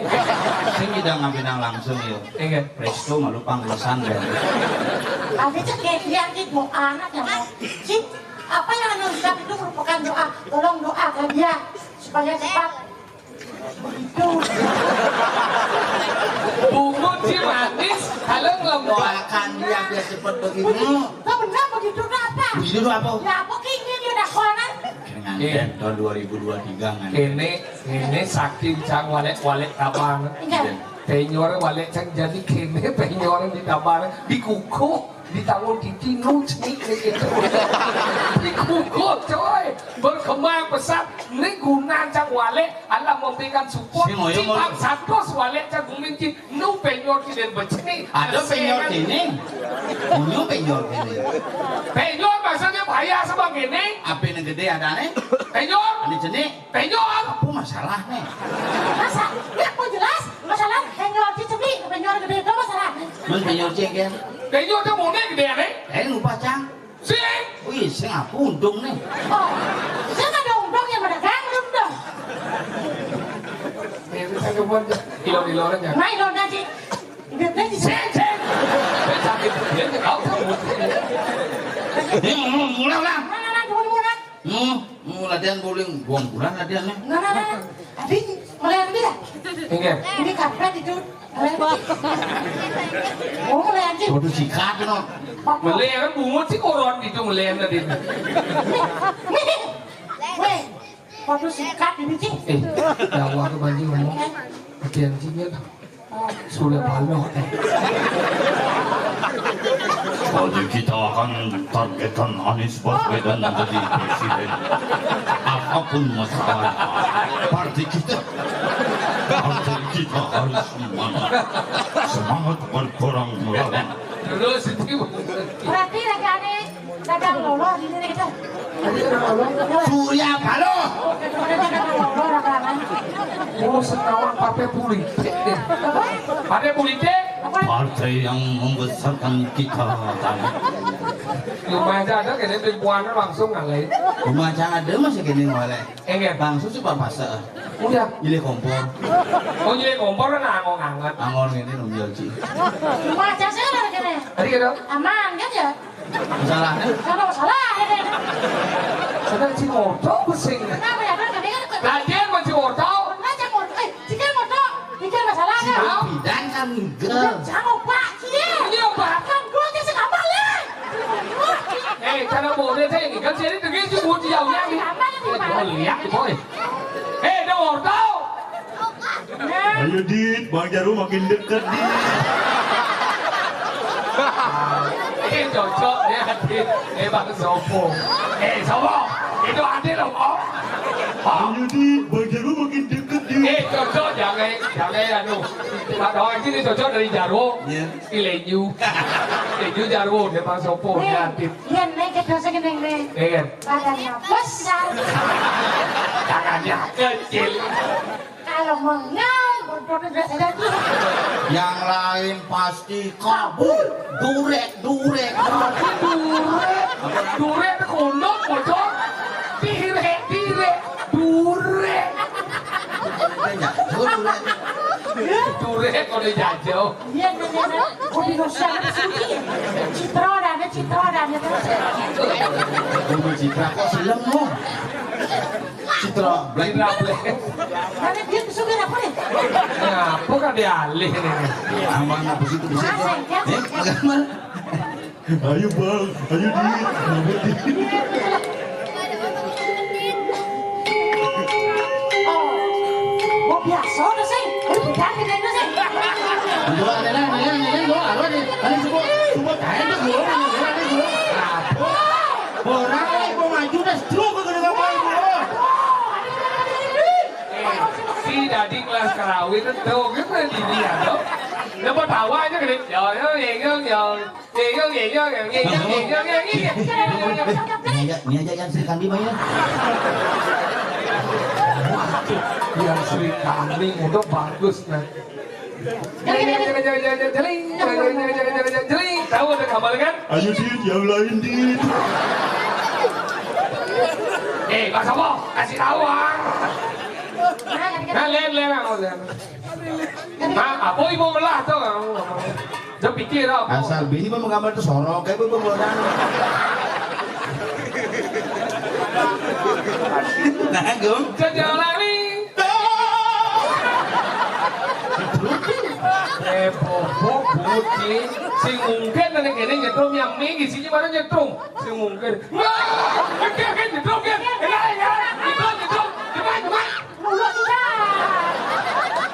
Sing tidak ngambil nang langsung, yo. Iya. Presto, malu panglesan, ya. Tapi cek dia, dia di doa anak yang mau. Sih, apa yang Anda ucap itu merupakan doa. Tolong doakan dia supaya cepat. Begitu. Bungut sih manis, kalau ngomong. Doakan dia biar cepat begitu. Kok benar begitu tuh apa? Begitu tuh apa? Ya, apa kayaknya dia udah keluaran? Dengan Eh. tahun dua ribu dua tiga, kan. Kene, kene saking cang walek-walek tabang. Iya. Penyor walek cang jadi kene penyor di tabang, di kuku. Di tangan Titi, nu cenik nih gitu. Di kuku, coy. Berkembang pesat. Ini guna cang walek, Allah memberikan support. Si ngoyo, Cipang ngoyo. Santos walek cang guminci. Nu penyor tidak bercenik. Ada penyor ini. Unyu penyor ini. Penyor maksudnya bahaya sama gini. Apa yang gede ada nih? Penyor. Ini cenik. Penyor. Apa masalah nih? Masa? Ya, kok jelas? Masalah penyor cicemi, penyor gede itu masalah. Mun penyor cek ya. Penyor itu mau gede nih. Eh, lupa, Cang. Sing. Wih, sing aku untung nih. Oh, saya ada untung yang berdagang, belum dong. Ini saya cuma ilon-ilon aja. Nah, ilon aja. Gede di Sing, sing. Saya sakit, dia nggak tahu, kamu. Ini mau mulai lah. Mana, mana, dulu, dulu, Hmm, mau latihan bowling, buang bulan latihannya. Nah, nah, nah, nah. Tapi, mulai ambil ya? Enggak. Ini karpet itu. Mulai ambil. Oh, mulai ambil. Waduh, sikat, no. Mulai kan bungut sih koron itu, mulai tadi. Nih, nih. Weh, waduh, sikat ini, Cik. Eh, ya, waktu banjir ngomong. Hati-hatinya. Sudah paloh, eh. Jadi kita akan targetkan Anies Baswedan menjadi presiden. Apapun masalahnya, partai kita, partai kita harus menang. Semangat berperang melawan. Terus itu. Berarti lagi Dagang lolo di sini kita. Surya Paloh. Dagang lolo, dagang. Oh, sekawan partai politik deh. Partai politik? Partai yang membesarkan kita tadi. Rumah aja ada, kayaknya ribuan langsung ngalahin. Rumah aja ada, masih gini ngoleh. Enggak. Langsung sih Pak Pasar. Udah. Pilih kompor. Oh, pilih kompor kan angong anget. Angong ini nunggil, Ci. Rumah aja saya lagi nih. Tadi gitu. Aman kan ya? Masalah. Kalau masalah ini. Sedang si motor pusing. Kenapa ya? Kan kami kan ke Latihan mau si motor. Pernah cek motor. Eh, jika motor, jika masalah kan? Tahu? Bidan kan enggak. Jangan obat sih. Ini obat. Kan gua aja sih kamu ya. Eh, cara boleh saya ini kan jadi demi si buat jauhnya nih. Kamu yang di mana? Oh, lihat, boy. Eh, ada motor. Ayo, Dit, Bang Jarum makin deket, Dit. Eh, cocok ya, Dit. Eh, Bang Sopo. Eh, Sopo. Itu Adit loh, Om. Om. Ayo, Dit, Bang Jarum makin deket, Dit. Eh, cocok, jangan, jangan, anu. Pak Doang ini cocok dari Jarum. Iya. Ilenyu. Ilenyu Jarum, dia Bang Sopo, Nih, ya, Adit. Iya, nih, kita segini, nih. Iya. Badannya besar. Tangannya kecil. Kalau mengal, berdoa biasa aja. Yang lain pasti kabur. Durek, durek. Durek. Durek itu kondom, bocor. Direk, direk. Durek. Durek, durek. Durek, kalau jajal. Iya, iya, iya. Kopi dosa ada sini. Citra ada, ada Citra ada, ada. Kopi Citra, kok selem, no? Citra. Blablabla. Mana dia tuh supir apa nih? Apa kan dia alih ini? Aman apa sih itu bisa? Eh, agama. Ayo bang, ayo dit. Apa dit? Oh, mau biasa udah sih. Udah ganti deh sih. Dua, ada lah, ada lah, ada lah, dua, ada nih. Ada semua, semua kain tuh, dua, ada, ada, dua. Apa? Orang lagi mau maju udah stroke ke depan gua. Eh, si dadi kelas karawi itu tuh, gitu dilihat tuh. Dapat tawa aja gini. Yo, yo, yo, yo, yo. Yo, yo, yo, yo, yo, yo, yo, yo, yo, yo, yo. Ini aja, ini aja yang Sri Kandi mah ya. Yang Sri Kandi udah bagus, nah. Jeling, jeling, jeling, jeling, jeling, jeling, jeling, jeling. Tahu ada gambar kan? Ayo dit, yang lain dit. Eh, Mas Sopo, kasih tahu ah. Nah, lihat, lihat, lihat. Nah, apa ibu melah tuh? Dia pikir apa? Asal bini mah menggambar tuh sorok, kayak ibu bodoh. Nah, gong. Jajalani. Eh, bobo, buci. Sing mungkin dari kene nyetrum yang mie isinya baru nyetrum. Sing mungkin. Wah, mungkin kan nyetrum kan. Enak ya. Nyetrum, nyetrum. Cepat, cepat. Mulut kita.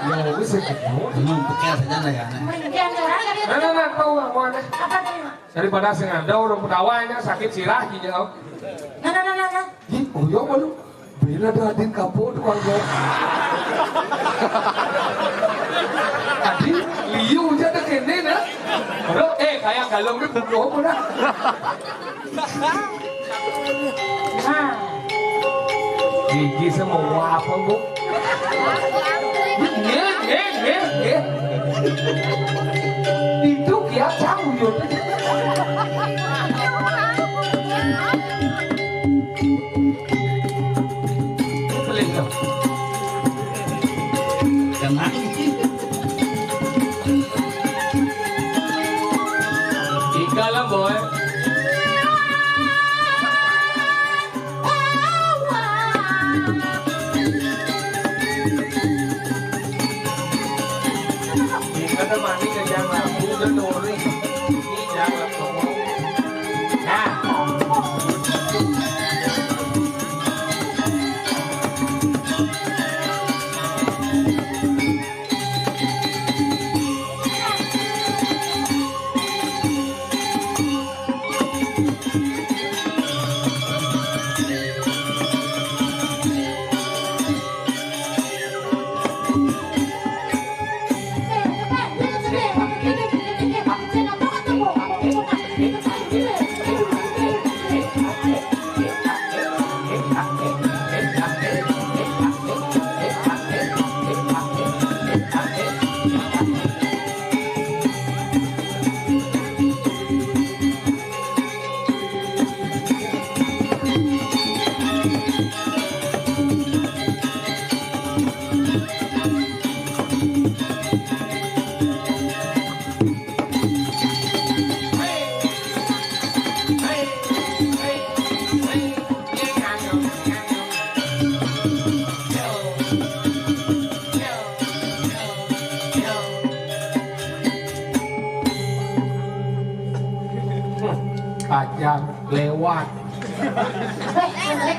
Ya, wis ya, gitu. Emang pekel saja lah ya, Nek. Mendingan orang kali. Nah, nah, nah, tahu nggak mau aneh? Apa tuh? Daripada sing ada orang ketawanya sakit sirah gitu. Nah, nah, nah, nah, nah. Ih, oh ya, malu. Bila ada adin kapok tuh kalau. Adin, liu aja ada kene, nah. Bro, eh, kayak galon itu butuh apa, nah? Nah. Gigi semua apa, Bu? Nggih, nggih, nggih, nggih. Itu dia tahu, yo. Pelit, to. Tenang. Ika lah, boy. Ika tuh mandi ke jam lampu, udah nuri. Ini jam lampu. Nah. Ajar lewat. Beh,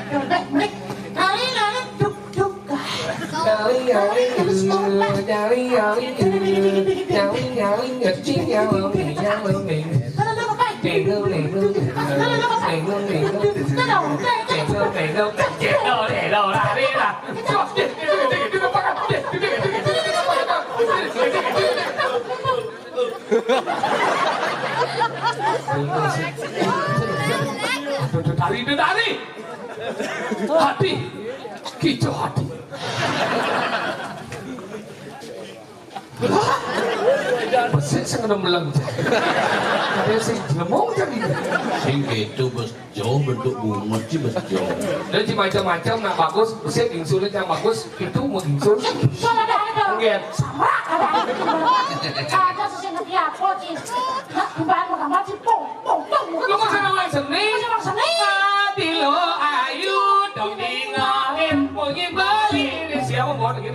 beh, beh, beh. Kali, kali, duk, duk. Kali, kali, kali, kali, kali, kali, kali, kali, kali. Dari, dari. Hati. Kicau hati. Besik sing kena meleng. Ada sing jlemong tadi. Sing gitu, Bos. Jauh bentuk bungut sih, Bos. Jauh. Dan si macam-macam nak bagus, besik ingsun yang bagus, itu mau ingsun. Sama ada, ada. Nggih. Sama ada. Ada sing ngerti apa, Ci? Nak bukan makanan, Ci. Pong, pong, pong. Lu masih orang seni? Masih orang seni. Hati lo ayu, dong dingalin, punyi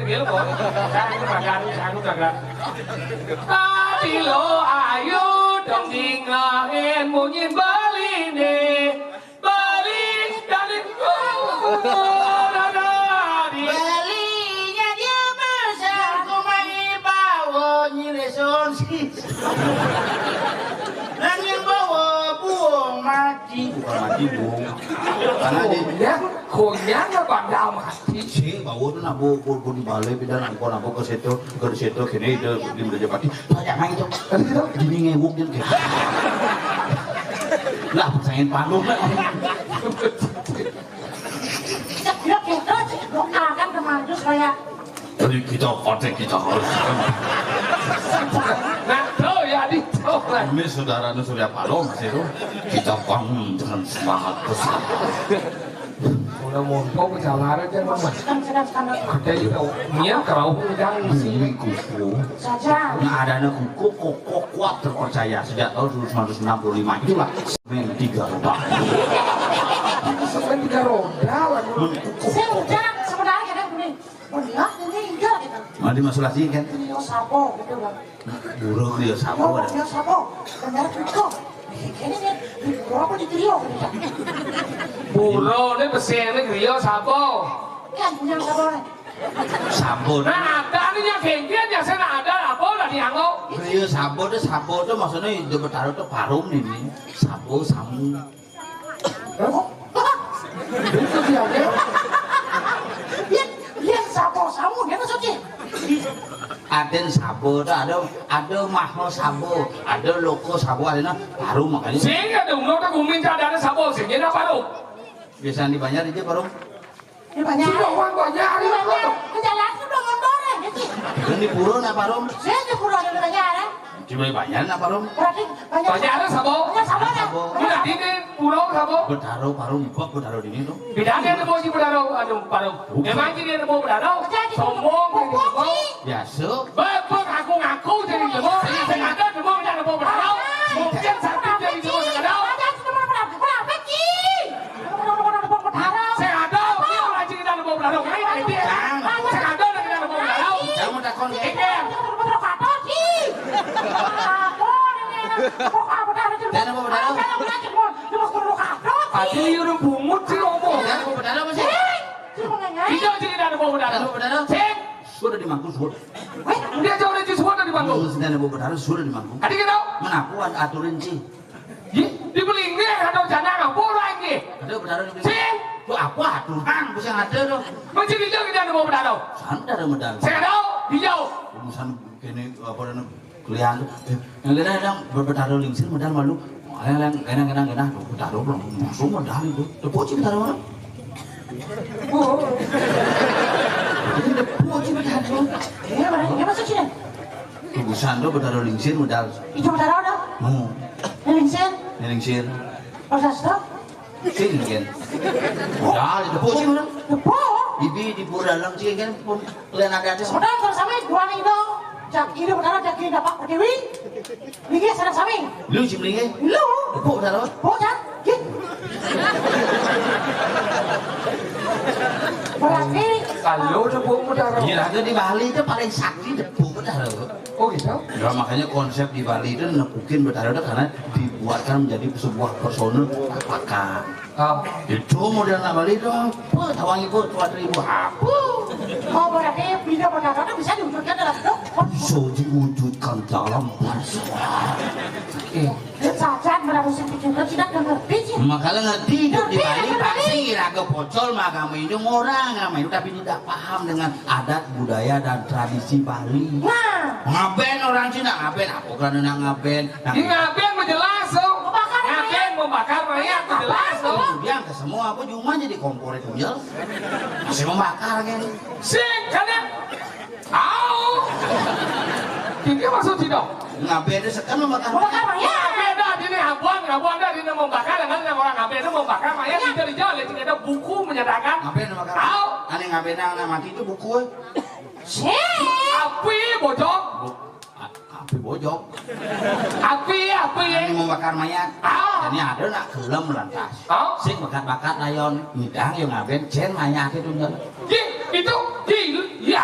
Pil, boy. Saya itu kagak, saya itu kagak. Tadi lo ayo dong dingerin munyi beli nih. Beli dari Belinya dia besar, kumani bawa nyileson sih. Nang yang bawa buang mati. Bukan mati, buang. Karena dia Kunyah, kunyah nggak bakal mati. Sing, bawa tuh, nah, bawa, bawa, bawa di balai, pindah nangkon apa ke situ, ke situ, gini, itu, di meja pati. Banyak main tuh. Kan gitu. Gini ngewuk dia, gitu. Lah, percayaan panggung lah. Cek, dia gitu, cek, lo akan kemana, supaya Jadi kita partai kita harus. Nah, tuh ya, di tuh lah. Ini saudara nu Surya Paloh masih itu. Kita bangun dengan semangat besar. Udah mumpung, bicara aja, Mama. Sedang, sedang, sedang. Ada itu, Nia kerauh udang isi. Bumi kuku. Saja. Nah, adanya kuku, kok, kok kuat terpercaya sejak tahun seribu sembilan ratus enam puluh lima itulah. Main tiga roda. Semen tiga roda, lagu. Main kuku. Saya udah sebenarnya kan, Bumi. Oh, iya, ini iya, gitu. Nanti masuk lagi, kan? Griya sapa gitu, Bang. Burung griya sapa, Oh, ada? Griya sapa? Bener juga. Ini nih, di pura apa di griya, gitu, Bang? Pura ini pesene griya sapa? Kan punya sapa, nih? Sapa. Nah, ada nih yang genggam, ya, saya ada apa, lah, dianggo. Griya sapa tuh, sapa tuh maksudnya hidup bertaruh tuh parum ini. Sapa, samu. Hah? Itu dia, ya? Dia, dia sapa, samu, dia maksudnya? Aden sapa, ada, ada mahal sapa, ada loko sapa, ada nah, baru makanya. Sing ada umur tak kumin tak ada sapa, sing ada baru. Biasanya dibayar aja baru. Ini banyak. Sudah uang banyak, ini banyak. Ini jalan sudah ngontor ya, gitu. Dan di pura nak parum? Saya di pura ada banyak, ya. Cuma banyak nak parum? Berarti banyak. Banyak ada sabo? Banyak sabo, ya. Sabo. Ini nanti di pura sabo? Betaro parum, ibak betaro di ini tuh. Bedanya ada bau si betaro, aduh, parum. Bukan. Emang ini ada bau betaro? Sombong, ini bau. Biasa. Bebek aku ngaku jadi demo. Sing ada demo, ada demo berharap. Mungkin satu jadi demo sekadar. Sing ada, dia lagi kita demo berharap. Sing ada, kita demo berharap. Jangan takon. Iki. Ada demo berharap. Tadi udah bungut sih ngomong. Jangan demo berharap sih. Kita jadi demo berharap. Demo berharap. Sing. Sudah dimangku, sudah. Weh, dia jauh dari suara di panggung. Sudah, Ibu Betara, sudah dimangku. Adi kita? Mana aku aturin sih? Di, di belinge atau jangan apa lagi? Ada Betara di belinge. Sing. Tuh apa aturan? Bisa ada tuh. Masih di jauh kita ada mau berdarah. Sana ada medal. Saya tahu, di jauh. Urusan kene apa namanya? Kuliah tuh. Eh, yang lain ada ber-, Betara lingsir medal malu. Yang lain, enak, enak, enak. Tuh, Betara belum langsung medal itu. Tuh, puji Betara orang. Puji Betara. Iya, mana? Iya, masuk sini. Tubusan tuh Betara lingsir modal. Itu Betara udah. Hmm. Ini lingsir. Ini lingsir. Pas stop. Sini kan. Modal itu puji mana? Depo. Ibi di pura dalam sih kan pun kalian ada aja. Modal terus sama dua nih dong. Jak ini Betara, jak ini dapat pertiwi. Niki sareng sami. Lu sing mrene? Lu. Kok ora ro? Bocah. Nggih. Berarti kalau Depok Betara. Iya, itu di Bali itu paling sakti Depok Betara. Oh gitu? Ya, makanya konsep di Bali itu nepukin Betara itu karena dibuatkan menjadi sebuah personel apakah. Oh. Itu model nak Bali itu apa? Tawangi, Bu, tuan ribu apa? Oh, berarti bina Betara itu bisa diwujudkan dalam bentuk. Bisa diwujudkan dalam bahasa. Iya. Saja melalui sing pikirkan tidak ngerti sih. Makanya ngerti hidup di Bali, ngerti, pasti ngerti. Iraga pocol mah agama ini orang, agama ini tapi tidak paham dengan adat budaya dan tradisi Bali. Nah. Ngaben orang Cina, ngaben apa kan nak ngaben? Nah, di ngaben mah jelas tuh. Membakar mayat. Ngaben membakar mayat mah jelas tuh. Kemudian ke semua apa cuma jadi kompor itu ya. Masih membakar kan? Sing kadang Au. Ini maksud tidak. Ngaben itu sekarang membakar. Membakar mayat. Beda ini habuan, habuan dari ini membakar dengan yang orang ngaben itu membakar mayat. Iya. Tidak dijawab, tidak ada buku menyatakan. Ngaben membakar. Au. Aneh ngaben yang mati itu buku. Sih. Api bojok. Bu-, a-, api bojok. Api, api. Ini membakar mayat. Ah. Jadi ada nak gelem lantas. Ah. Sing bakat-bakat layon, ngidang yang ngaben, cen mayat itu nyel. Ji, itu, ji, ya.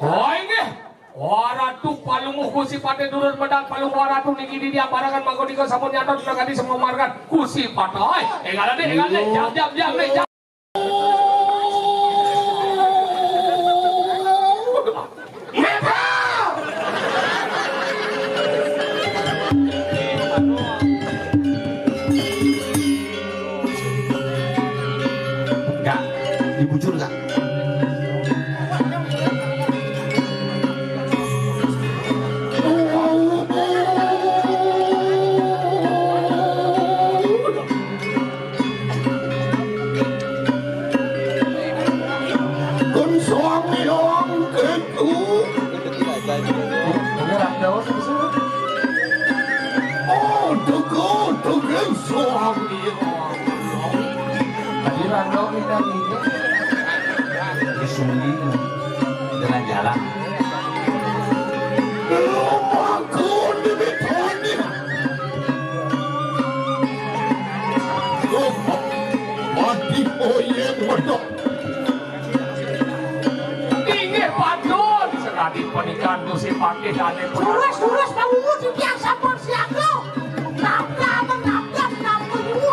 Oh, inggih. Waratu Palungguh Gusti Patih durun medal Palungguh Waratu niki didi ambarangan mangkonika sampun nyantos negani semamaragan Gusti Patih. Enggal ade, enggal ade, jam, jam, jam, jam. Enggak, dibujur enggak? Kun suami orang itu. Ini orang Jawa sebesar. Oh, tuku, tuku suami orang. Tadi orang Jawa kita ini. Disuli jalan-jalan. Rumahku di Britania. Rumah mati, oh iya, waduh. Inggih patut sekadi pernikahan Gusti Patih Dane. Terus, terus, Pak Wungu, titiang sampun siaga. Nabrak, nabrak, nabrak, Wungu.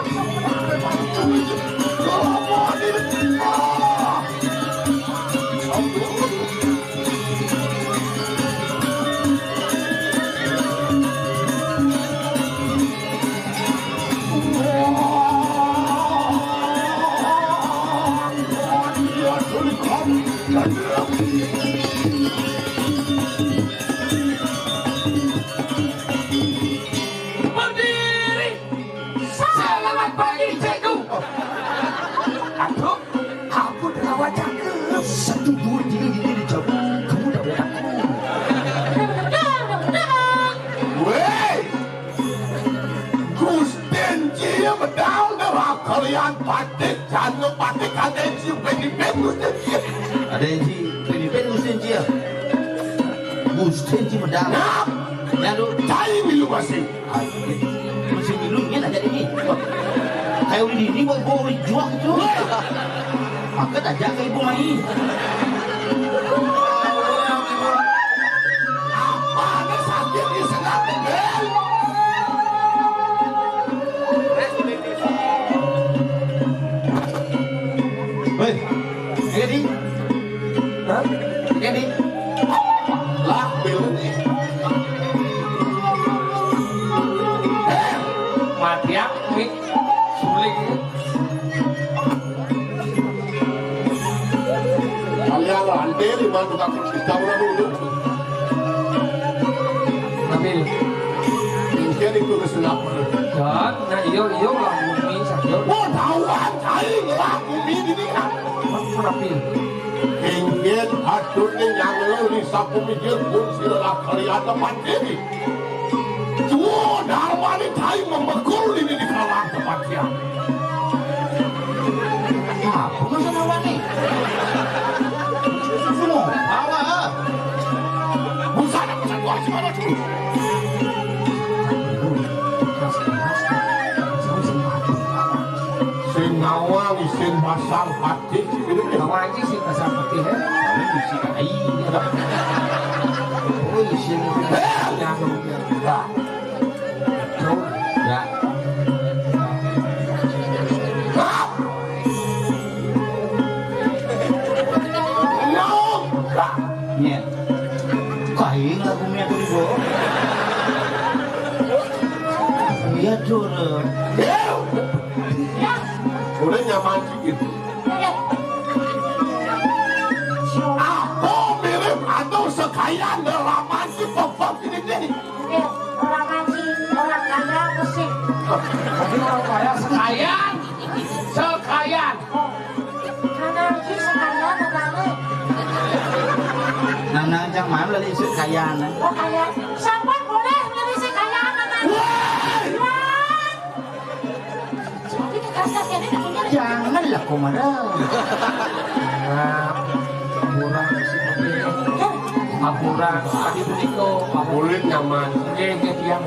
Jangan lupa di kata si Benny Ben Gustin. Ada yang si Benny Ben Gustin dia. Gustin si medang. Nah, lalu cai milu masih. Masih milu ini aja ini. Kayak udah ini buat gua udah jual gitu. Angkat aja ke ibu mai. Apa ada sakit di sana, Ben? Hei, ini. Hah? Ini. Lah, belum nih. Eh, mati aku nih. Sulit ini. Kalian lah, ante lima tukang kita udah dulu. Tapi ini dia di kudu senap. Dan, nah, iyo, iyo, lah, ini saja. Oh, tahuan, aing lah, bumi ini kan. Tapi Inggih, aduh, ning nyang lho, Lisa pemikir pun sira kali ada mati. Tuh, darmani tai membekul ini di kalangan tempat dia. Apa maksud awak ni? Semua, awak, ah. Busana, busana, gua cuma dulu. Sing ngawang isin pasang pati. Ngawang isin pasang pati, eh? Ini isi kai. Oh, isin. Nah. Ya. Nya. Kain lagu nya tu, Bo. Iya, Dur. Udah nyaman sikit. Aku mirip anu sekalian dalaman si Popok ini nih. Eh, orang ngaji, orang kaya, musik. Tapi orang kaya sekalian. Sekalian. Anarki sekalian, orang. Nanang cang mana lali isuk kayaan, eh? Oh, kaya. Siapa boleh milih si kayaan, anarki? Wah! Jadi kekasih ini namanya. Janganlah kau marah. Nah, kurang sih. Ampura, tadi punika, Pak. Ulin nyaman. Nggih, nggih, tiang.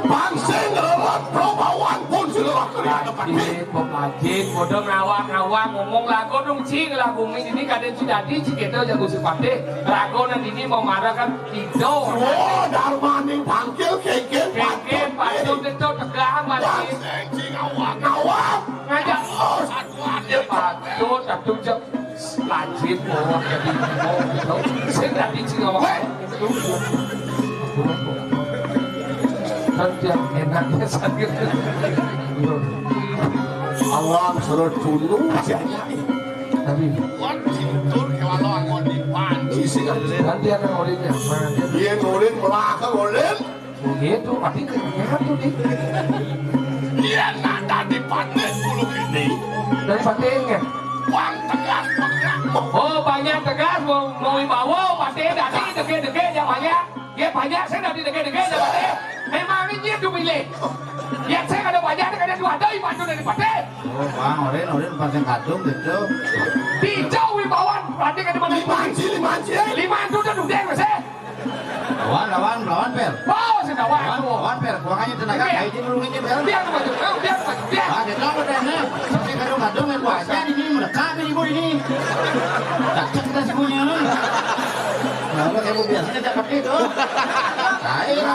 Pangsing lelot probawan pun si lelot kena depan. Nggih, Pak Haji, padha ngawak-ngawak ngomong lagu dong, Ci, lagu ini kadén Ci dadi, Ci kita jago si Patih. Rago nang ini mau marah kan, tidak. Oh, darmaning tangkil, kengken, kengken, patut, patut, itu tegak, Pak Haji. Pangsing, Ci, ngawak-ngawak. Ngajak. Oh, satuan, ya, patut, patut, jek. Lajit, oh, jadi, oh, gitu. Sing dadi sing ngomong. Weh. Kan dia enaknya sakit. Awang suruh dulu, siapa? Tapi buat cintur, kalau aku dipanci sih. Kan dia kan olehnya, mana dia? Dia nurin belakang, oleh. Begitu, pati kenyatu nih. Iya, nanda di Patih Bulu ini. Dari Patihnya. Wang tegas, pegang. Oh, banyak tegas, mau, mau bawa Patih dadi dege-dege ya banyak. Ya banyak, saya dadi dege-dege ya banyak. Memang ini tuh pilih. Ya saya kada banyak, kada dua ada ibu dari Patih. Oh, Bang, orin, orin, pancing kadung gitu. Dijauh wibawan, Patih kada mana. Lima anci, lima anci, eh. Lima anci udah dudeng, saya. Lawan, lawan, lawan, Pel. Oh, si lawan. Lawan, lawan, Pel. Kurang aja tenaga, oke. Kayak ini dulu ini, Pel. Biar maju, biar maju, biar. Ah, dia tahu deh, nah. Sampai kadung-kadung yang buahnya ini melekat di ibu ini. Cakep kita semuanya. Nah, kayak biasanya cakep itu. Ayo.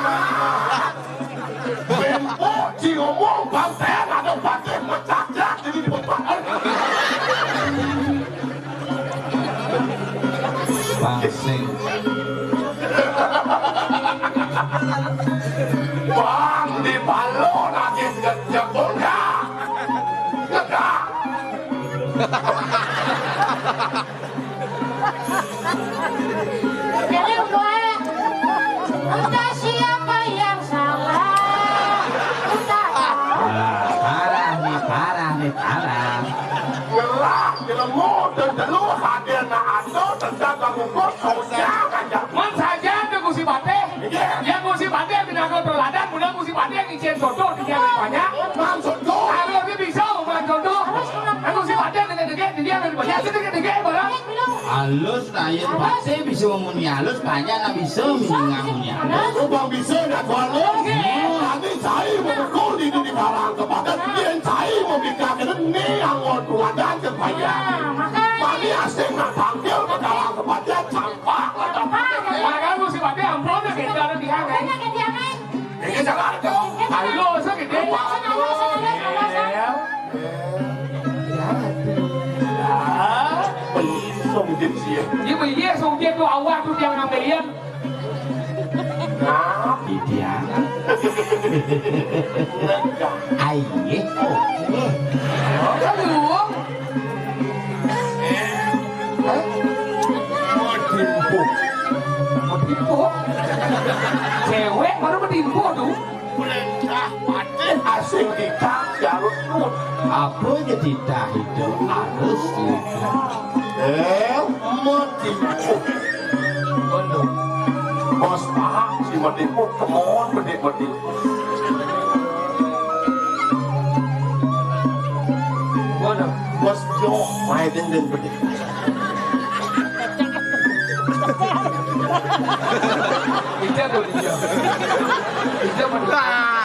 Bempo, Ciomo, Bangten, ada Patih, mecak-cak, jadi dibuka. Pangsing. Bang, di Palo lagi ngejek, ngejek. Jadi, Mbak, entah siapa yang salah. Entah. Ah, parah nih, parah nih, parah. Ngelah, jelemu, dan jelu, hadir na ando, tentang kamu kosong, jangan, jangan. Man saja ke Gusti Patih. Iya. Ya Gusti Patih, binaga teladan, mudah Gusti Patih ngicén contoh, dia banyak. Maksudku. Kalau dia bisa, bukan contoh. Banyak sih dikit-dikit, barang. Alus, nah, yén pasti bisa muni alus, banyak nak bisa muni alus. Bang bisa nak alus. Tadi saya mau di di barang kepada dia, saya mau minta ke ini yang mau tuadan ke banyak. Mani asing nak tampil ke dalam kepada campak. Makanya mesti pakai amplop deh, kita ada di angin. Ini jangan dong. Alus, gitu. Waduh. Song Jin sih ya. Iya, iya, Song Jin tuh awal tuh dia ngambilin. Nah, dia. Aye, oh. Aduh. Mau timpuk. Mau timpuk. Cewek baru mau timpuk tuh. Perintah patih asing kita harus nurut. Apa aja titah itu harus nurut. Eh, mati. Bos Pak, si mati pun kemon, mati, mati. Bos Jo, main dendeng, mati. Ija tuh, Ija. Ija mah. Nah.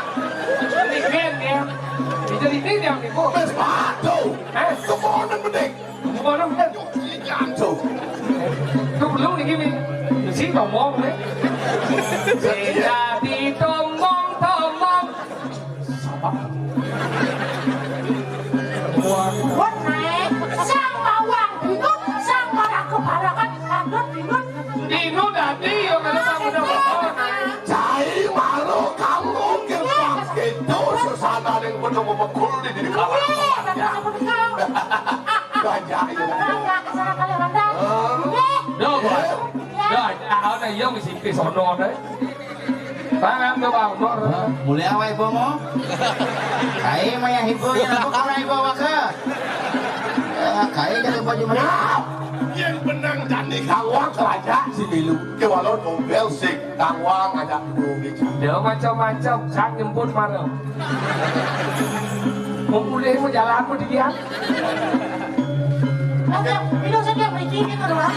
Ini gen, ya. Ija ini yang nipu. Wes, waduh. Eh? Kemonan, mending. Kemonan, mending. Jantung. Tuh, belum nih, gini. Si ngomong, nih. Tidak ditomong-tomong. Sabar. Buat naik, sang mawang binut, sang marah keparakan, lanjut binut. Binut tadi, ya, kalau kamu udah ngomong. Cai malu kamu, gerbang itu, susana yang penuh memukul di diri kamu. Iya, betul, betul. Gajah, ya. Gajah, kesana kali, Randa. Eh. Iya. Duh, Bos. Iya. Duh, ada yang mesti ke sono, deh. Tangan tuh, Bang, Bor. Hah? Mulai awal ibu mau? Kai maya ibu, ya, apa karena ibu awak ke? Ya, kai jadi baju mana? Nah, yang benang jani kawang keraja si Bilu. Ke walau tombel sing kawang aja dulu gitu. Dia macam-macam, sang nyemput marah. Mau mulai mau jalan mau dia. Oke, ini usah dia berhenti gitu, Bang.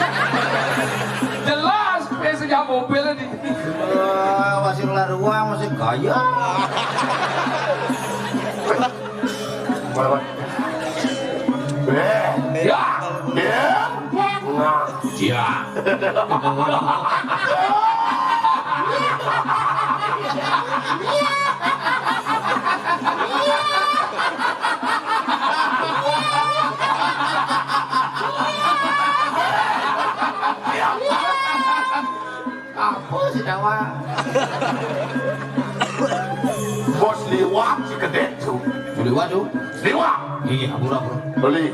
Jelas, eh, sejak mobil di Wah, masih keluar uang, masih gaya. Beh. Ya. Ya. Nah. Ya. Apa si Dawa? Bos liwat si kedek tu. Liwat tu? Liwat. Iya, ampun, ampun. Beli.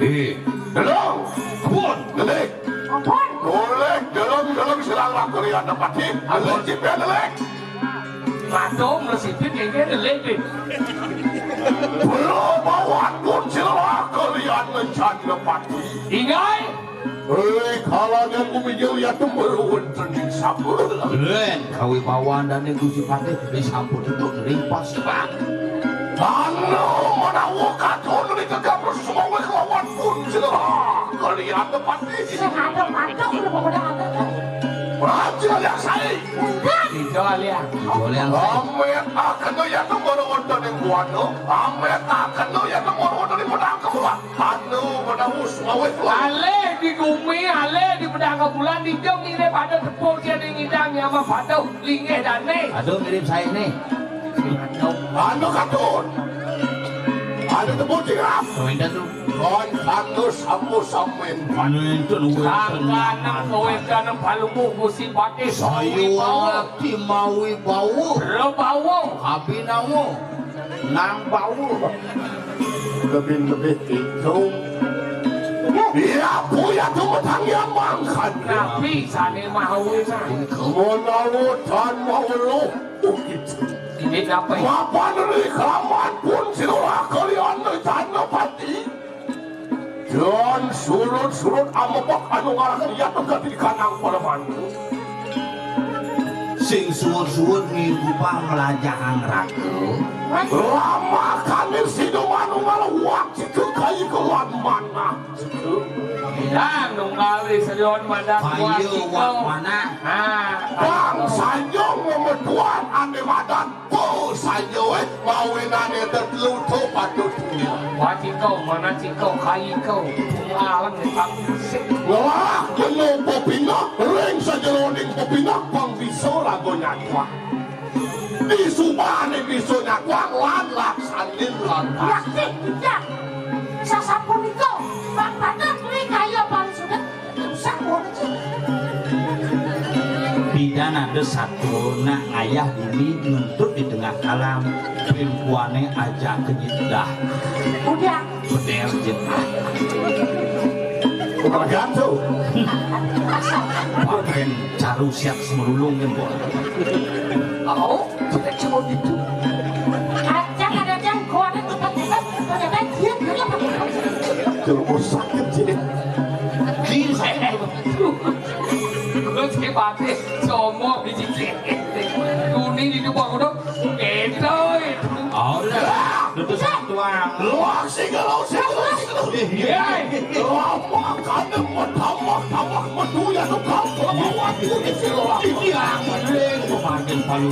Iya. Dalam. Ampun. Beli. Ampun. Boleh, dalam, dalam silang lakon yang dapat. Beli, cipia, beli. Matung, resipin, ini, beli, beli. Belum bawa pun silang lakon yang menjadi dapat. Ingai. Hei, kalangan bumi jauh ya temberuan trending sampun. Len, kawi bawan dan Gusti Patih disampun itu ring pas bang. Anu menawa katon di tegap semua kelawan pun sila. Kalian dapat di sini. Sing ada mantap udah pokoknya ada. Raja yang saya. Enggak. Tidak lihat. Tidak lihat. Amet akan ya temberuan dan yang buana. Amet akan ya temberuan dan yang menang kebulan. Anu, pada us, mawis, mawis. Alih di gumi, alih di pedang bulan, di jong ini pada tepuk dia di ngidang ya, mah pada linggih dane. Aduh, mirip saya nih. Anu katun. Anu tepuk di ngerap. Komendan tuh. Kon anu sapu samin. Anu itu nunggu. Sangkanem kowe kanem palumu Gusti Patih. Sayu Wibawa. Ati mawi bawu. Rebawu. Kabinawu. Nang bau. Lebih-lebih itu. Iya, buya tuh petang yang mangkat. Nabi sane mau itu. Menawa dan mau lu. Ini apa ya? Mapan ni kelaman pun sinulah kalian dan pati. Dan surut-surut amebek anu ngarah liat mengganti di kandang pada mantu. Sing suwun-suwun ngingkupang melajahang raga. Lama kami sinuman unggal wak cika kai kelan mana. Ya, nunggal di sayon mana kuat. Kayu wak mana. Ah, bang sanjung memetuan ane madan. Oh, sanjung, eh, mawinan eta telu to patut. Wak cika, mana cika, kai ka. Alang ni tak. Ngelah kena pepinah, ring sajeroning pepinah, bang bisa rago nyatuan. Di subane bisa nyakuang lan laksanin lan. Yakti, tidak. Sasapunika, Bang Patut, ri kaya paling sudah, usah bojo. Bidan ada satu nak ngayah dini nuntut di tengah kalam, perempuannya ajak ke nyedah. Udah. Bener je. Bukan gantung. Pakai caru siap semerulung kan, Bos. Oh, pakai caru gitu. Aja ada yang kuat, tetap, tetap, tetap, dia, dia, dia. Terus sakit, sih. Gini, saya. Terus hebatnya, somo, biji. Kuning di depan udah. Itu, itu. Oh, udah. Itu satuan. Luar sih kalau sih. Iya. Lama kadang bertambah, tambah berduya tuh kau. Lama waktu di sini orang. Iya, bener. Makin palu.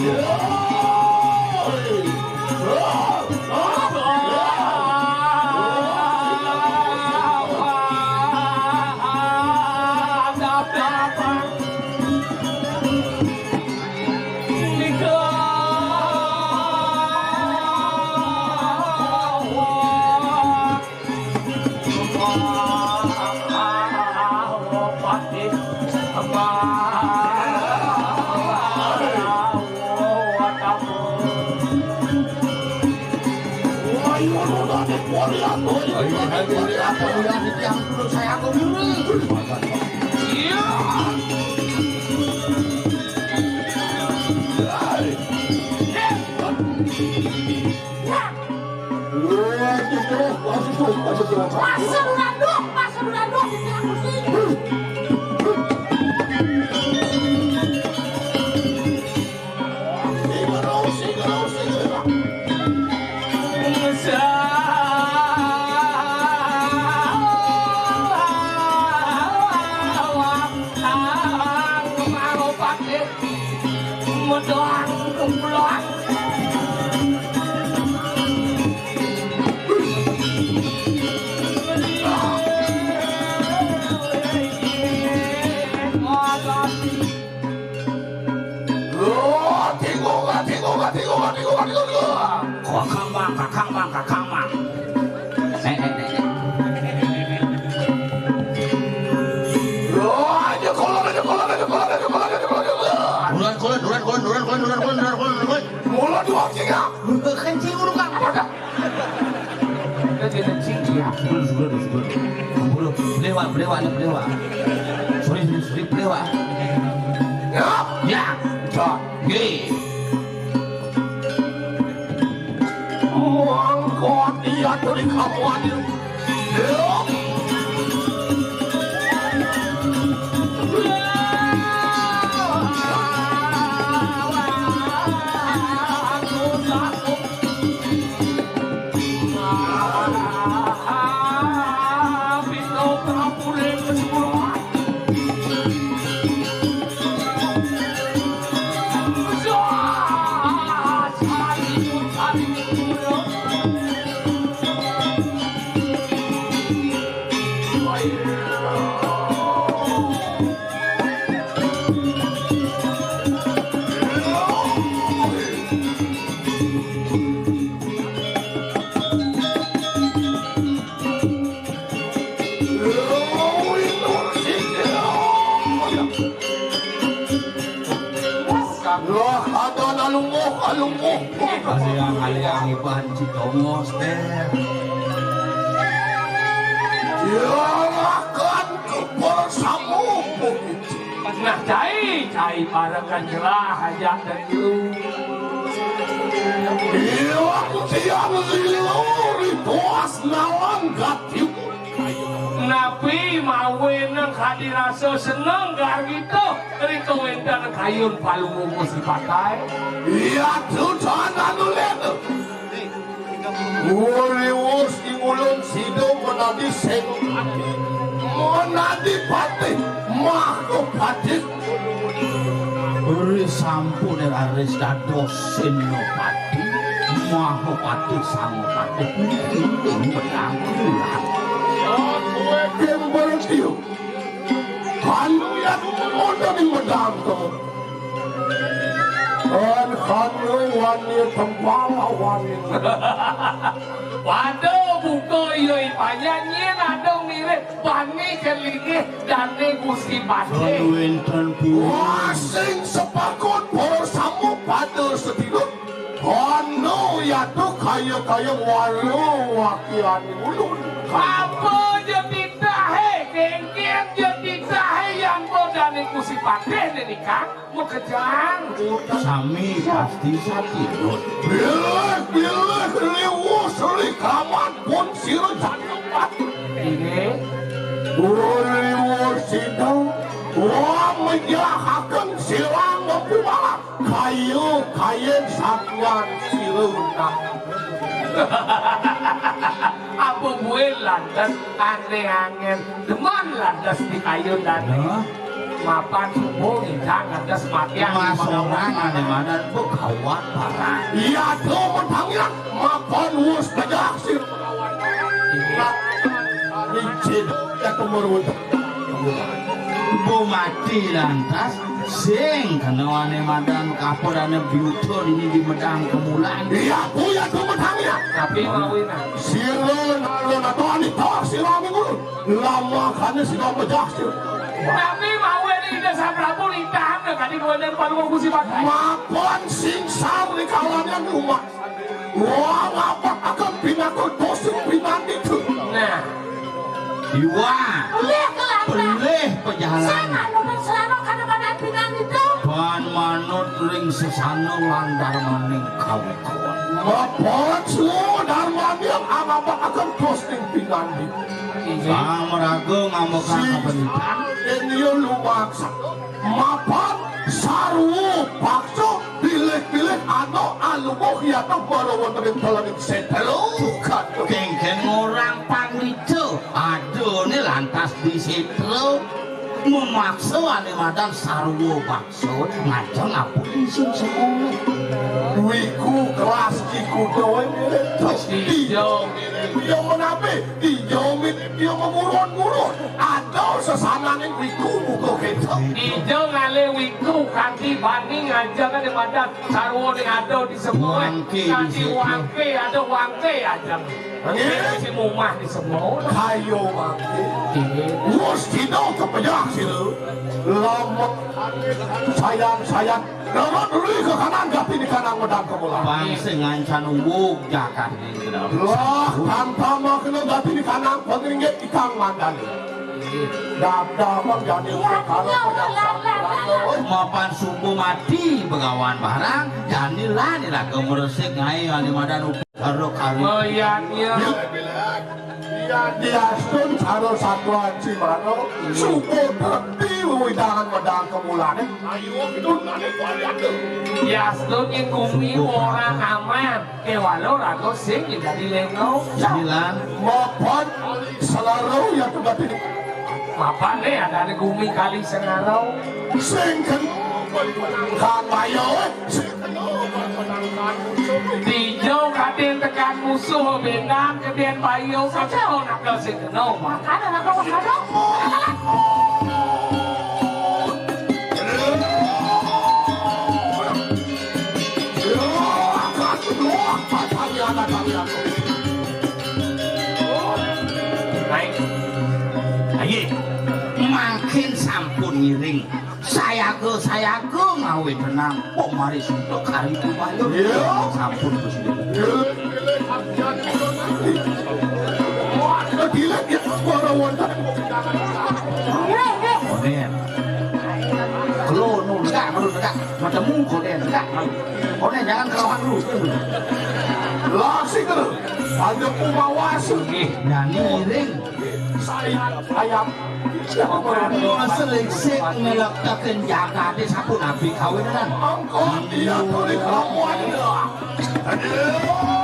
Pasang randuk, pasang randuk. Kakang Mang, Kakang Mang, Kakang Mang. Nek, nek, nek, nek. Aja kolon, aja kolon, aja kolon, aja kolon, aja kolon, aja kolon. Duran kolon, duran kolon, duran kolon, duran kolon, duran kolon, duran kolon. Mulut dua tiga. Kencing urung, Kang. Apa, Kang? Kencing, kencing. Ya, sudah, sudah, sudah. Sudah, belewa, belewa, belewa. Sorry, sorry, sorry, belewa. Ya. Ya. Ya. Ye. Mangko dia tuli kamuan. Lah, ada alungguh, alungguh. Aliang, aliang iban citongos téh. Diarahkan ke bersama. Nah, cai, cai, parekan jelah aja dari lu. Iwak tiang lilu ribuas nalang gatimu. Napi mawinan kadi rasa seneng gargita ri kawéntenan kayun palungguh Gusti Patih? Iya, tutan anu lénu. Wuriwus ing ulun sida menadi senopati, menadi patih, mahapatih. Ri sampun raris dados senopati, mahapatih, sangapatih, niki ing medang kemulahan. Kowe kembel tiup. Kanu ya, wonten ing medang kemulahan. Kan kanu wani tempal wani. Waduh, buka iya ipaya nyen adong mirip bani kelinggih dane Gusti Patih. Wenten pi. Wah, sing sepakut para samu pada sedina. Kanu yatu kaya-kaya walu wakian ulun. Apa ja titahe, kengken ja titahe yang bodane Gusti Patih nika, makejang. Sami pasti satinut. Bilih, bilih, liwus, likaman pun sira jagat. Inggih. Liwus sida, wa menjelahaken silang mapumalang. Kayu, kayen satyan sira. Apa buin lantas ane angen. Demen lantas di kayu dane. Hah? Mapan subuh ngidang lantas matian. Mas orang ane madan begawat parah. Iya, tuh, mentangnya mapan wus pejah sir. Iya. Licin, ya, kemurut. Bu mati lantas, sing kena ane madan kaperane biuta ini di medang kemulan. Iya, aku ya tuh medang ya. Tapi mawinan. Sira nalon atau anita sira minggu. Lama kane sira pejah sir. Tapi mawinan Ida Sang Prabu nitahang kadi bulan palu Gusti Patih. Mapan singsar di kalangan rumah. Wah, ngapa akan pinakul dosa pinanditu? Nah. Iwa. Pelih ke lantas. Pelih pejalan. Sing anu pun selama kada-kadaan pinanditu. Pan manut ring sesana lan darmaning kawikuan. Mapan suwa darmaning ngapa akan dosa pinanditu. Sang meraga ngamukang si kapenitan. Inyo lumaksa. Mapan sarwa paksa bilih-bilih anak alubuh yatah para wonten ing dalaning setelo. Bukan. Kengken ngorang panglica. Adone lantas di setelo. Memaksa ane madan sarwa paksa ngajeng apa isin sekolah. Wiku kelas iku doe mirip. Iya. Iya menapi. Iya mirip. Iya memurun-murun. Ada sesananing wiku muka kita. Ijo ngalih wiku kanthi bani ngajeng ane madan sarwa ning ada di semua. Wangke di kanthi situ. Wangke, ada wangke aja. Nggih. Si mumah di semua. Kayo wangke. Nggih. Wus dina kepejah sira. Lamun sayang-sayang. Lamun uli ke kanan, gati di kanan medang kemulan. Bang sing ngancan uwug jagat ini. Lah, tanpa makna gati di kanan, pengringgit ikang mandali. Dada manjani. Iya, kalau iya, penyakit iya, iya, iya. Mapan subuh mati begawan barang, jani lah ni raga meresik ngai ali madan upi karo kali. Iya, iya. Iya, diastun karo satuan Cimano, subuh berhenti wewidangan medang kemulane. Ayo, itu nane kualian tu. Diastun yang bumi orang aman. Kewalo raga sing dadi lenga. Sembilan. Mapan selarau ya tuh gati. Mapan ne ada di gumi kali sengarau. Sing kena kan bayo, eh. Sing kena kan musuh. Tijo katin tekan musuh, bendang kedien bayo, kacau nak sing kena. Makan anak kau. Baik. Aye, mangkin sampun ngiring. Sayaga, sayaga ngawe tenang. Pemari suntuk hari itu bayar. Iya. Sampun terus. Iya. Wah, gila, ya, suara wonten. Onen. Kelo nu enggak, nu enggak. Matamu koden enggak. Onen jangan kelawan lu. Lah, sing kelo. Ada kumawas. Nggih, nyanyi iring. Sayang, sayang. Mau seliksik ngelektakin jagate sapunapi kawinan. Angkon dia tulis lamuan. Aduh.